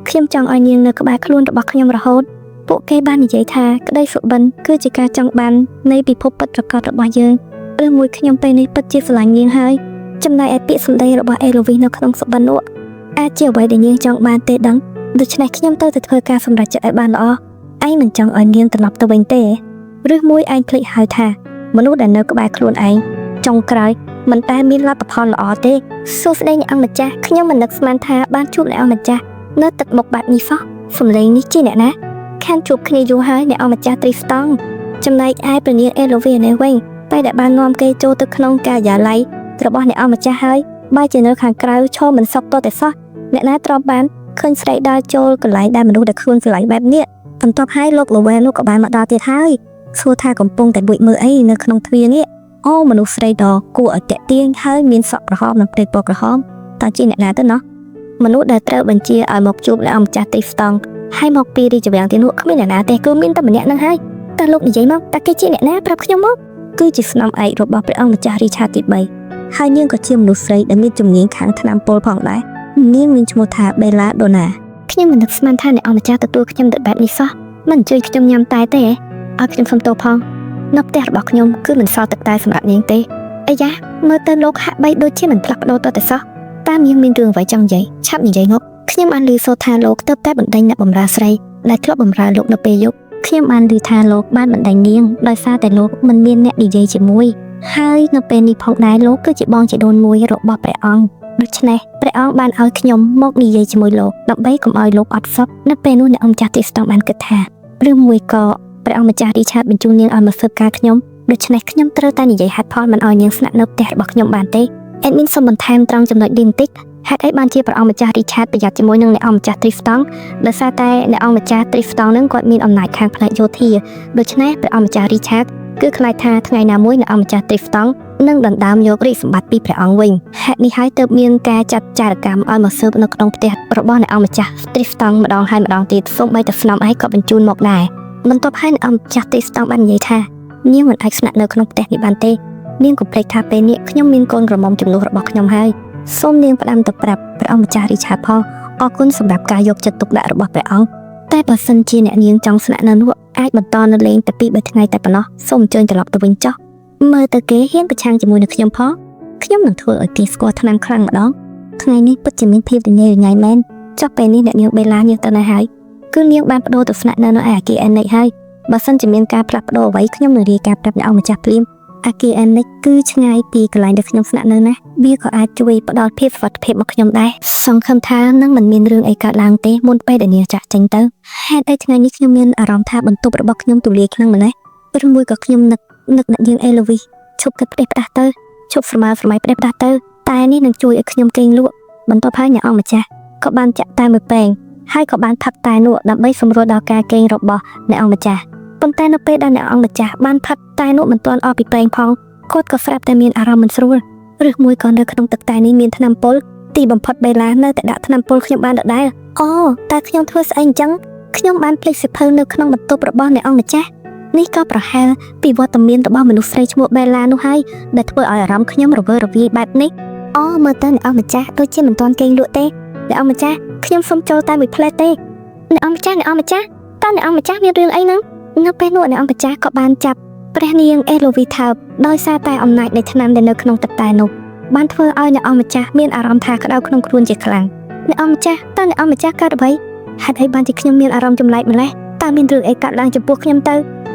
េខ្ញុំចង់ឲ្យនាងនៅក្បែរខ្លួនរបស់ខ្ញុំរហូតពួកគេបាននិយាយថាក្តីសុបិនគឺជាការចង់បាននៃពិភពពិតប្រាកដរបស់យើងឬមួយខ្ញុំពេលនេះពិតជាស្រឡាញ់នាងហើយចំណែកឯពាក្យសម្ដីរបស់អេឡូវីនៅក្នុងសុបិននោះអាចជាអ្វីដែលនាងចង់បានទេដឹងដូច្នេះខ្ញុំត្រូវតែធ្វើការសម្រេចចិត្តឲ្យបានល្អឯងមិនចង់ឲ្យនាងត្រឡប់ទៅវិញទេឬមួយឯងភ្លេចហើយថាមនុស្សដែលនៅក្បែរខ្លួនឯងចុងក្រោយមិនតែមានលទ្ធផលល្អទេសួស្តីអ្នកអង្គម្ចាស់ខ្ញុំមិននឹកស្មានថាបានជួបអ្នកអង្គម្ចាស់នៅទឹកមុខបែបនេះសោះសំឡេងនេះជាអ្នកណាខានជួបគ្នាយូរហើយអ្នកអង្គម្ចាស់ទ្រីស្តង់ចំណែកឯព្រះនាងអេឡូវីនេះវិញតែដែលបាននាំគេចូលទៅក្នុងការិយាល័យរបស់អ្នកអង្គម្ចាស់ហើយបែរជានៅខាងក្រៅឈរមិនសុខតតែសោះអ្នកណាទ្រាំបានឃើញស្រីដើរចូលកន្លែងដែលមនុស្សដែលខ្លួនស្រឡាញ់បែបនេះបន្ទាប់ហើយលោកលវែនោះក៏បានមកដល់ទៀតហើយសួរថាកំពុងតែលួចមើលអីនៅក្នុងទ្វារនេះអូមនុស្សស្រីដ៏គួរឲ្យតាក់ទាញហើយមានសក់ក្រហមនិងភ្នែកពណ៌ក្រហមតើជាអ្នកណាទៅណោះមនុស្សដែលត្រូវបញ្ជាឲ្យមកជួបអ្នកអង្គម្ចាស់ទ្រីស្តង់ហើយមកពីរាជវាំងទីនោះគ្មានអ្នកណាទេគឺមានតែម្នាក់នឹងហើយតើលោកនិយាយមកតើគេជាអ្នកណាប្រាប់ខ្ញុំមកគឺជាស្នំឯករបស់ព្រះអង្គម្ចាស់រីឆាតទី3ហើយនាងក៏ជាមនុស្សស្រីដែលមានជំនាញខាងថ្នាំពុលផងដែរនាងមានឈ្មោះថាបេឡាដូណាខ្ញុំមិននឹកស្មានថាអ្នកអង្គម្ចាស់ទទួលខ្ញុំទៅបែបនេះសោះមិនអញ្ជើញខ្ញុំញ៉ាំតែទេឲ្យខ្ញុំសុំទោសផងនៅផ្ទះរបស់ខ្ញុំគឺមិនសល់ទឹកតែសម្រាប់នាងទេអាយ៉ាមើលទៅលោកហាក់បីដូចជាមិនផ្លាស់ប្ដូរតតែសោះតាមនាងមានរឿងអ្វីចង់និយាយឆាប់និយាយងប់ខ្ញុំបានឮសូរថាលោកទៅតែបណ្ដេញអ្នកបម្រើស្រីដែលធ្លាប់បម្រើលោកនៅពេលយប់ខ្ញុំបានឮថាលោកបានបណ្ដេញនាងដោយសារតែលោកមិនមានអ្នកនិយាយជាមួយហើយនៅពេលនេះផងដែរលោកគឺជាបងជីដូនមួយរបស់ព្រះអង្គដូច្នេះព្រះអង្គបានឲ្យខ្ញុំមកនិយាយជាមួយលោកដើម្បីកុំឲ្យលោកអត់សុខនៅពេលនោះអ្នកអង្គម្ចាស់ទីស្តង់បានគិតថាឬមួយក៏ព្រះអង្គម្ចាស់រីឆាតបញ្ជូននាងឲ្យមកស៊ើបការខ្ញុំដូច្នេះខ្ញុំត្រូវតែនិយាយហេតុផលមិនឲ្យនាងស្នាក់នៅផ្ទះរបស់ខ្ញុំបានទេអេដមីនសូមបន្ថែមត្រង់ចំណុចនេះបន្តិចហេតុអីបានជាព្រះអង្គម្ចាស់រីឆាតប្រយ័ត្នជាមួយនឹងអ្នកអង្គម្ចាស់ទ្រីស្តង់ដោយសារតែអ្នកអង្គម្ចាស់ទ្រីស្តង់នឹងគាត់មានអំណាចខាងផ្នែកយោធាដូច្នេះព្រះអង្គម្ចាស់រីឆាតគឺខ្លាចថាថ្ងៃណាមួយអ្នកអង្គម្ចាស់ទ្រីស្តង់នឹងដណ្ដើមយករាជសម្បត្តិពីព្រះអង្គវិញហេតុនេះហើយទើបមានការចាត់ចារកម្មឲ្យមកស៊ើបនៅក្នុងផ្ទះរបស់អ្នកអង្គម្ចាស់ទ្រីស្តង់ម្ដងហើយម្ដងទៀតសូម្បីតែស្នំឯងក៏បញ្ជូនមកដែរបន្ទាប់ហើយអ្នកអង្គម្ចាស់ទ្រីស្តង់បាននិយាយថានាងមិនអាចស្នាក់នៅក្នុងផ្ទះនេះបានទេនាងកុំភ្លេចថាពេលនេះខ្ញុំមានកូនក្រមុំជំនួសរបស់ខ្ញុំហើយសូមនាងផ្ដាំទៅប្រាប់ព្រះអង្គម្ចាស់រីឆាតផងអរគុណសម្រាប់ការយកចិត្តទុកដាក់របស់ព្រះអង្គតែបើសិនជាអ្នកនាងចង់ស្នាក់នៅនោះអាចបន្តនៅលេងតែ2 3ថ្ងៃតែប៉ុណ្ណោះសូមអញ្ជើញត្រឡប់ទៅវិញចុះមើលទៅគេហ៊ានប្រឆាំងជាមួយនឹងខ្ញុំផងខ្ញុំនឹងធ្វើឲ្យគេស្គាល់ថ្នាំខ្លាំងម្ដងថ្ងៃនេះពិតជាមានភាពរញ៉េរញ៉ៃមែនចុះពេលនេះអ្នកនាងបេឡានាងទៅណាហើយគឺនាងបានបដូរទៅស្នាក់នៅនៅឯអគារអេនិចហើយបើសិនជាមានការផ្លាស់ប្ដូរអ្វីខ្ញុំនឹងរាយការណ៍ប្រាប់អ្នកអង្គម្ចាស់ភ្លាម អាគារអេនិចគឺឆ្ងាយពីកន្លែងដែលខ្ញុំស្នាក់នៅណាស់វាក៏អាចជួយផ្ដល់ភាពសុវត្ថិភាពមកខ្ញុំដែរសង្ឃឹមថានឹងមិនមានរឿងអីកើតឡើងទេមុនពេលដែលនាងចាក់ចេញទៅហេតុអីថ្ងៃនេះខ្ញុំមានអារម្មណ៍ថាបន្ទប់របស់ខ្ញុំទូលាយខ្លាំងម្ល៉េះឬមួយក៏ខ្ញុំនឹកនឹកអ្នកនាងអេឡូវីឈប់គិតផ្ដេសផ្ដាស់ទៅឈប់ស្រមើស្រមៃផ្ដេសផ្ដាស់ទៅតែនេះនឹងជួយឲ្យខ្ញុំគេងលក់បន្ទាប់ហើយអ្នកអង្គម្ចាស់ក៏បានចាក់តែមួយពែងហើយក៏បានផឹកតែនោះដើម្បីសម្រួលដល់ការគេងរបស់អ្នកអង្គម្ចាស់ប៉ុន្តែនៅពេលដែលអ្នកអង្គម្ចាស់បានផឹកតែនោះមិនទាន់អស់ពីពែងផងគាត់ក៏ស្រាប់តែមានអារម្មណ៍មិនស្រួលឬមួយក៏នៅក្នុងទឹកតែនេះមានថ្នាំពុលទីបំផុតបេឡានៅតែដាក់ថ្នាំពុលខ្ញុំបានដដែលអូតើខ្ញុំធ្វើស្អីអញ្ចឹងខ្ញុំបានភ្លេចសៀវភៅនៅក្នុងបន្ទប់របស់អ្នកអង្គម្ចាស់នេះក៏ប្រហែលពីវត្តមានរបស់មនុស្សស្រីឈ្មោះបេឡានោះហើយដែលធ្វើឲ្យអារម្មណ៍ខ្ញុំរវើរវាយបែបនេះអូមើលទៅអ្នកអង្គម្ចាស់ដូចជាមិនទាន់គេងលក់ទេអ្នកអង្គម្ចាស់ខ្ញុំសុំចូលតែមួយភ្លែតទេអ្នកអង្គម្ចាស់អ្នកអង្គម្ចាស់តើអ្នកអង្គម្ចាស់មានរឿងអីហ្នឹងនៅពេលនោះអ្នកអង្គម្ចាស់ក៏បានចាប់ព្រះនាងអេឡូវីថើបដោយសារតែអំណាចនៃថ្នាំដែលនៅក្នុងទឹកតែនោះបានធ្វើឲ្យអ្នកអង្គម្ចាស់មានអារម្មណ៍ថាក្តៅក្នុងខ្លួនជាខ្លាំងអ្នកអង្គម្ចាស់តើអ្នកអង្គម្ចាស់កើតអ្វីហេតុអីបានជាខ្ញុំមានអារម្មណ៍ចម្លែកម្ល៉េះតើមានរឿងអីកើតឡើងចំពោះខ្ញុំទៅ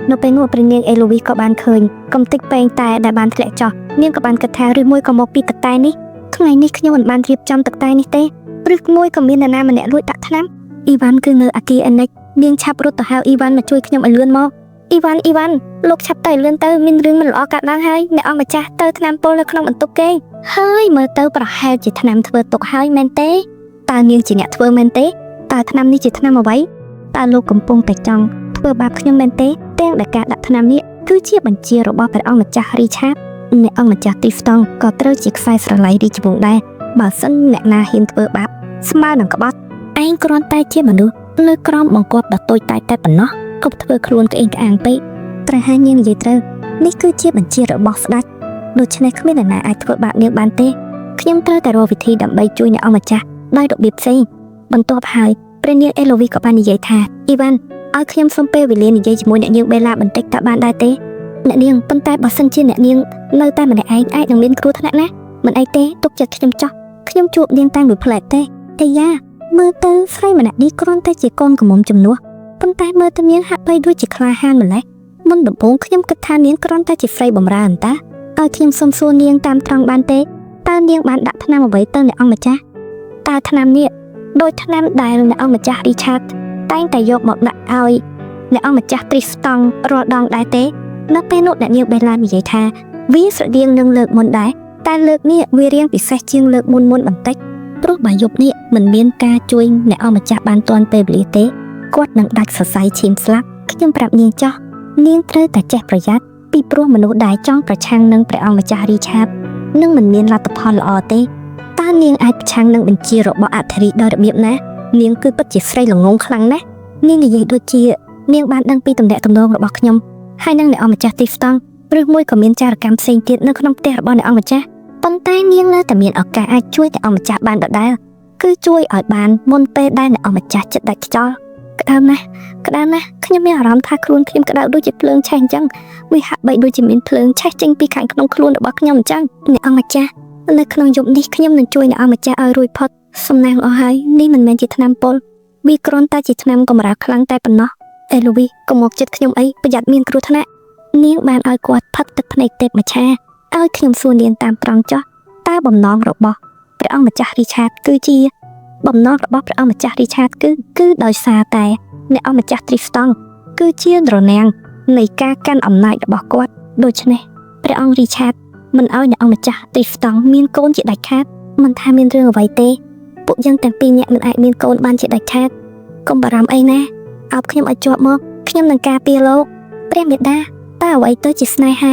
នៅពេលនោះព្រះនាងអេឡូវីក៏បានឃើញកំតិចពែងតែដែលបានធ្លាក់ចុះនាងក៏បានគិតថាឬមួយក៏មកពីទឹកតែនេះថ្ងៃនេះខ្ញុំមិនបានរៀបចំទឹកតែនេះទេឬមួយក៏មាននរណាម្នាក់លួចដាក់ថ្នាំអ៊ីវ៉ាន់គឺនៅអាគារអេនិចនាងឆាប់រត់ទៅហៅអ៊ីវ៉ាន់មកជួយខ្ញុំឲ្យលឿនមកអ៊ីវ៉ាន់អ៊ីវ៉ាន់លោកឆាប់ទៅលឿនទៅមានរឿងមិនល្អកើតឡើងហើយអ្នកអង្គម្ចាស់ទៅថ្នាំពុលនៅក្នុងបន្ទប់គេហើយមើលទៅប្រហែលជាថ្នាំធ្វើទុកហើយមែនទេតើនាងជាអ្នកធ្វើមែនទេតើថ្នាំនេះជាថ្នាំអ្វីតើលោកកំពុងតែចង់ធ្វើបាបខ្ញុំមែនទេទាំងដែលការដាក់ថ្នាំនេះគឺជាបញ្ជារបស់ព្រះអង្គម្ចាស់រីឆាតអ្នកអង្គម្ចាស់ទីស្តង់ក៏ត្រូវជាខ្សែស្រឡាយរាជវង្សដែរបើសិនអ្នកណាហ៊ានធ្វើបាបស្មើនឹងក្បត់ឯងគ្រាន់តែជាមនុស្សលើក្រោមបង្គាប់ដ៏តូចតាចតែប៉ុណ្ណោះកុំធ្វើខ្លួនក្អេងក្អាងពេកត្រូវហើយនាងនិយាយត្រូវនេះគឺជាបញ្ជារបស់ស្ដេចដូច្នេះគ្មានអ្នកណាអាចធ្វើបាបនាងបានទេខ្ញុំត្រូវតែរកវិធីដើម្បីជួយអ្នកអង្គម្ចាស់ដោយរបៀបផ្សេងបន្ទាប់ហើយព្រះនាងអេឡូវីក៏បាននិយាយថាអ៊ីវ៉ាន់ឲ្យខ្ញុំសុំពេលវេលានិយាយជាមួយអ្នកនាងបេឡាបន្តិចតើបានដែរទេអ្នកនាងប៉ុន្តែបើសិនជាអ្នកនាងនៅតែម្នាក់ឯងអាចនឹងមានគ្រោះថ្នាក់ណាមិនអីទេទុកចិត្តខ្ញុំចោះខ្ញុំជួបនាងតែមួយផ្លែតទេអាយ៉ាមើលទៅស្រីម្នាក់នេះគ្រាន់តែជាកូនក្រមុំជំនួសប៉ុន្តែមើលទៅនាងហាក់បីដូចជាក្លាហានម្ល៉េះមុនដំបូងខ្ញុំគិតថានាងគ្រាន់តែជាស្រីបំរើអន្តាឲ្យខ្ញុំសុំសួរនាងតាមត្រង់បានទេតើនាងបានដាក់ថ្នាំអ្វីទៅអ្នកអង្គម្ចាស់តើថ្នាំនេះដោយថ្នាំដែលអ្នកអង្គម្ចាស់រីឆាតតែងតែយកមកដាក់ឲ្យអ្នកអង្គម្ចាស់ទ្រីស្តង់រាល់ដងដែរទេនៅពេលនោះអ្នកនាងបេឡានិយាយថាវាស្រដៀងនឹងលើកមុនដែរតែលើកនេះវារៀងពិសេសជាងលើកមុនមុនបន្តិចព្រោះបើយប់នេះមិនមានការជួយអ្នកអង្គម្ចាស់បានទាន់ពេលវេលាទេគាត់នឹងដាច់សរសៃឈាមស្លាប់ខ្ញុំប្រាប់នាងចោះនាងត្រូវតែចេះប្រយ័ត្នពីព្រោះមនុស្សដែលចង់ប្រឆាំងនឹងព្រះអង្គម្ចាស់រីឆាបនឹងមិនមានលទ្ធផលល្អទេតើនាងអាចប្រឆាំងនឹងបញ្ជារបស់អធិរាជដោយរបៀបណានាងគឺពិតជាស្រីល្ងងខ្លាំងណាស់នាងនិយាយដូចជានាងបានដឹងពីទំនាក់ទំនងរបស់ខ្ញុំហើយនឹងអ្នកអង្គម្ចាស់ទីស្តង់ឬមួយក៏មានចារកម្មផ្សេងទៀតនៅក្នុងផ្ទះរបស់អ្នកអង្គម្ចាស់ប៉ុន្តែនាងនៅតែមានឱកាសអាចជួយអ្នកអង្គម្ចាស់បានដដែលគឺជួយឲ្យបានមុនពេលដែលអ្នកអង្គម្ចាស់ចិត្តដាច់ខ្យល់ក្តៅណាស់ក្តៅណាស់ខ្ញុំមានអារម្មណ៍ថាខ្លួនខ្ញុំក្តៅដូចជាភ្លើងឆេះអញ្ចឹងវាហាក់បីដូចជាមានភ្លើងឆេះចេញពីខាងក្នុងខ្លួនរបស់ខ្ញុំអញ្ចឹងអ្នកអង្គម្ចាស់នៅក្នុងយប់នេះខ្ញុំនឹងជួយអ្នកអង្គម្ចាស់ឲ្យរួចផុតសំណាងអស់ហើយនេះមិនមែនជាថ្នាំពុលវាគ្រាន់តែជាថ្នាំកម្រើខ្លាំងតែប៉ុណ្ណោះអេឡូវីកុំមកចិត្តខ្ញុំអីប្រយ័ត្នមានគ្រោះថ្នាក់នាងបានឲ្យគាត់ផឹកទឹកភ្នែកទេពមច្ឆាឲ្យខ្ញុំសួរនាងតាមត្រង់ចោះតើបំណងរបស់ព្រះអង្គម្ចាស់រីឆាតគឺជាបំណងរបស់ព្រះអង្គម្ចាស់រីឆាតគឺដោយសារតែអ្នកអង្គម្ចាស់ទ្រីស្តង់គឺជារនាំងនៃការកាន់អំណាចរបស់គាត់ដូច្នេះព្រះអង្គរីឆាតមិនឲ្យអ្នកអង្គម្ចាស់ទ្រីស្តង់មានកូនជាដាច់ខាតមិនថាមានរឿងអ្វីទេពួកយើងទាំងពីរនាក់មិនអាចមានកូនបានជាដាច់ខាតកុំបារម្ភអីណាអោបខ្ញុំឲ្យជាប់មកខ្ញុំនឹងការពារលោកព្រះមេដាតើអ្វីទៅជាស្នេហ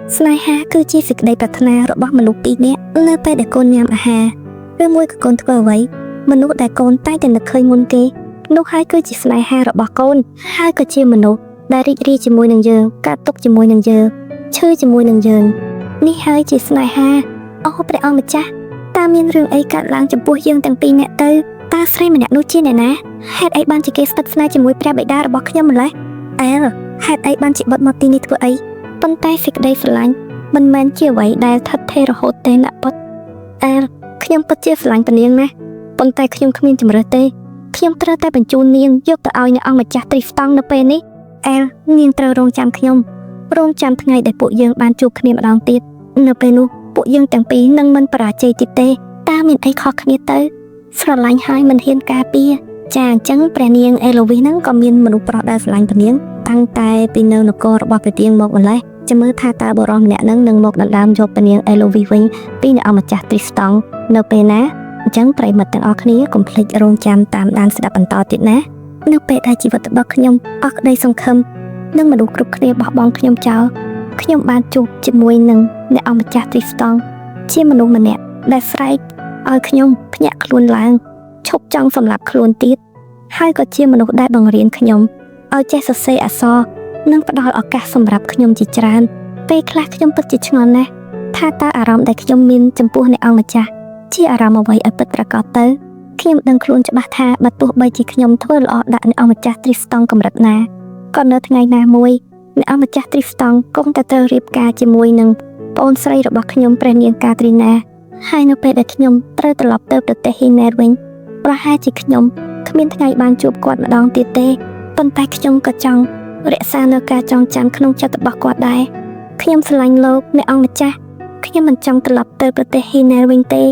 ាស្នេហាគឺជាសេចក្តីប្រាថ្នារបស់មនុស្សពីរនាក់នៅពេលដែលកូនញ៉ាំអាហារឬមួយក៏កូនធ្វើអ្វីមនុស្សដែលកូនតែងតែនឹកឃើញមុនគេនោះហើយគឺជាស្នេហារបស់កូនហើយក៏ជាមនុស្សដែលរីករាយជាមួយនឹងយើងកើតទុក្ខជាមួយនឹងយើងឈឺជាមួយនឹងយើងនេះហើយជាស្នេហាអូព្រះអង្គម្ចាស់តើមានរឿងអីកើតឡើងចំពោះយើងទាំងពីរនាក់ទៅតើស្រីម្នាក់នោះជាអ្នកណាហេតុអីបានជាគេស្និទ្ធស្នាលជាមួយព្រះបិតារបស់ខ្ញុំម្ល៉េះអែលហេតុអីបានជាបុតមកទីនេះធ្វើអីប៉ុន្តែសេចក្តីស្រឡាញ់មិនមែនជាអ្វីដែលថិតថេររហូតទេណាបុតអែលខ្ញុំពិតជាស្រឡាញ់ពនាងណាស់ប៉ុន្តែខ្ញុំគ្មានជម្រើសទេខ្ញុំត្រូវតែបញ្ជូននាងយកទៅឲ្យអ្នកអង្គម្ចាស់ទ្រីស្តង់នៅពេលនេះអែលនាងត្រូវរងចាំខ្ញុំ រងចាំថ្ងៃដែលពួកយើងបានជួបគ្នាម្ដងទៀតនៅពេលនោះពួកយើងទាំងពីរនឹងមិនបរាជ័យទៀតទេតើមានអីខុសគ្នាទៅស្រឡាញ់ហើយមិនហ៊ានការពារចាអញ្ចឹងព្រះនាងអេឡូវីសហ្នឹងក៏មានមនុស្សប្រុសដែលស្រឡាញ់ព្រះនាងតាំងតែពីនៅនគររបស់ព្រះនាងមកម្លេះចាំមើលថាតើបុរសម្នាក់ហ្នឹងនឹងមកដណ្ដើមយកព្រះនាងអេឡូវីសវិញពីអ្នកអង្គម្ចាស់ទ្រីស្តង់នៅពេលណាអញ្ចឹងប្រិយមិត្តទាំងអស់គ្នាកុំភ្លេចរងចាំតាមដានស្ដាប់បន្តទៀតណានៅពេលដែលជីវិតរបស់ខ្ញុំអស់ក្តីសង្ឃឹមនិងមនុស្សគ្រប់គ្នាបោះបង់ខ្ញុំចោលខ្ញុំបានជួបជាមួយនឹងអ្នកអង្គម្ចាស់ទ្រីស្តង់ជាមនុស្សម្នាក់ដែលស្រែកឲ្យខ្ញុំភ្ញាក់ខ្លួនឡើងឈប់ចង់សម្លាប់ខ្លួនទៀតហើយក៏ជាមនុស្សដែលបង្រៀនខ្ញុំឲ្យចេះសរសេរអក្សរនិងផ្ដល់ឱកាសសម្រាប់ខ្ញុំជាច្រើនពេលខ្លះខ្ញុំពិតជាឆ្ងល់ណាស់ថាតើអារម្មណ៍ដែលខ្ញុំមានចំពោះអ្នកអង្គម្ចាស់ ជាអារម្មណ៍អ្វីឲ្យពិតប្រាកដទៅខ្ញុំដឹងខ្លួនច្បាស់ថាបើទោះបីជាខ្ញុំធ្វើល្អដាក់អ្នកអង្គម្ចាស់ទ្រីស្តង់កម្រិតណាក៏នៅថ្ងៃណាមួយអ្នកអង្គម្ចាស់ទ្រីស្តង់គង់តែត្រូវរៀបការជាមួយនឹងប្អូនស្រីរបស់ខ្ញុំព្រះនាងកាទ្រីណាហើយនៅពេលដែលខ្ញុំត្រូវត្រឡប់ទៅប្រទេសហ៊ីណែតវិញប្រហែលជាខ្ញុំគ្មានថ្ងៃបានជួបគាត់ម្ដងទៀតទេប៉ុន្តែខ្ញុំក៏ចង់រក្សានៅការចងចាំក្នុងចិត្តរបស់គាត់ដែរខ្ញុំស្រឡាញ់លោកអ្នកអង្គម្ចាស់ខ្ញុំមិនចង់ត្រឡប់ទៅប្រទេសហ៊ីណែតវិញទេ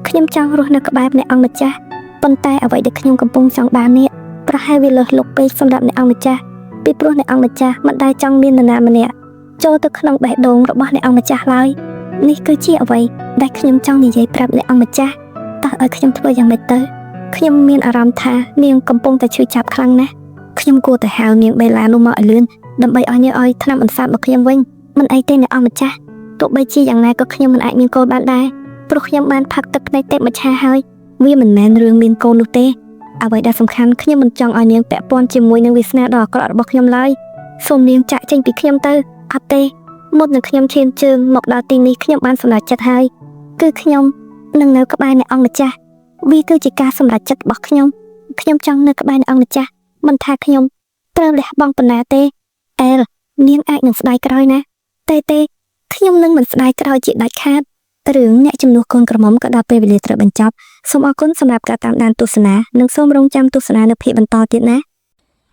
ខ្ញុំចង់រស់នៅក្បែរអ្នកអង្គម្ចាស់ប៉ុន្តែអ្វីដែលខ្ញុំកំពុងចង់បាននេះប្រហែលវាលើសលុកពេកសម្រាប់អ្នកអង្គម្ចាស់ពីព្រោះអ្នកអង្គម្ចាស់មិនដែលចង់មាននរណាម្នាក់ចូលទៅក្នុងបេះដូងរបស់អ្នកអង្គម្ចាស់ឡើយនេះគឺជាអ្វីដែលខ្ញុំចង់និយាយប្រាប់អ្នកអង្គម្ចាស់តើឲ្យខ្ញុំធ្វើយ៉ាងម៉េចទៅខ្ញុំមានអារម្មណ៍ថានាងកំពុងតែឈឺចាប់ខ្លាំងណាស់ខ្ញុំគួរតែហៅនាងបេឡានោះមកឲ្យលឿនដើម្បីឲ្យនាងឲ្យថ្នាំអន្សាបមកខ្ញុំវិញមិនអីទេអ្នកអង្គម្ចាស់ទោះបីជាយ៉ាងណាក៏ខ្ញុំមិនអាចមានកូនបានដែរ ព្រោះខ្ញុំបានផឹកទឹកភ្នែកទេពមច្ឆាហើយវាមិនមែនរឿងមានកូននោះទេអ្វីដែលសំខាន់ខ្ញុំមិនចង់ឲ្យនាងពាក់ព័ន្ធជាមួយនឹងវាសនាដ៏អាក្រក់របស់ខ្ញុំឡើយសូមនាងចាក់ចេញពីខ្ញុំទៅអត់ទេមុននឹងខ្ញុំឈានជើងមកដល់ទីនេះខ្ញុំបានសម្រេចចិត្តហើយគឺខ្ញុំនឹងនៅក្បែរអ្នកអង្គម្ចាស់វាគឺជាការសម្រេចចិត្តរបស់ខ្ញុំខ្ញុំចង់នៅក្បែរអ្នកអង្គម្ចាស់មិនថាខ្ញុំត្រូវលះបង់ប៉ុណ្ណាទេអែលនាងអាចនឹងស្ដាយក្រោយណាទេទេខ្ញុំនឹងមិនស្ដាយក្រោយជាដាច់ខាត រឿងអ្នកជំនួសកូនក្រមុំក៏ដល់ពេលវេលាត្រូវបញ្ចប់សូមអរគុណសម្រាប់ការតាមដានទស្សនានិងសូមរងចាំទស្សនានៅភាគបន្តទៀតណា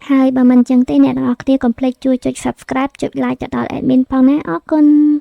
ហើយបើមិនចឹងទេអ្នកទាំងអស់គ្នាកុំភ្លេចជួយចុច Subscribe ចុច Like ទៅដល់ admin ផងណាអរគុណ។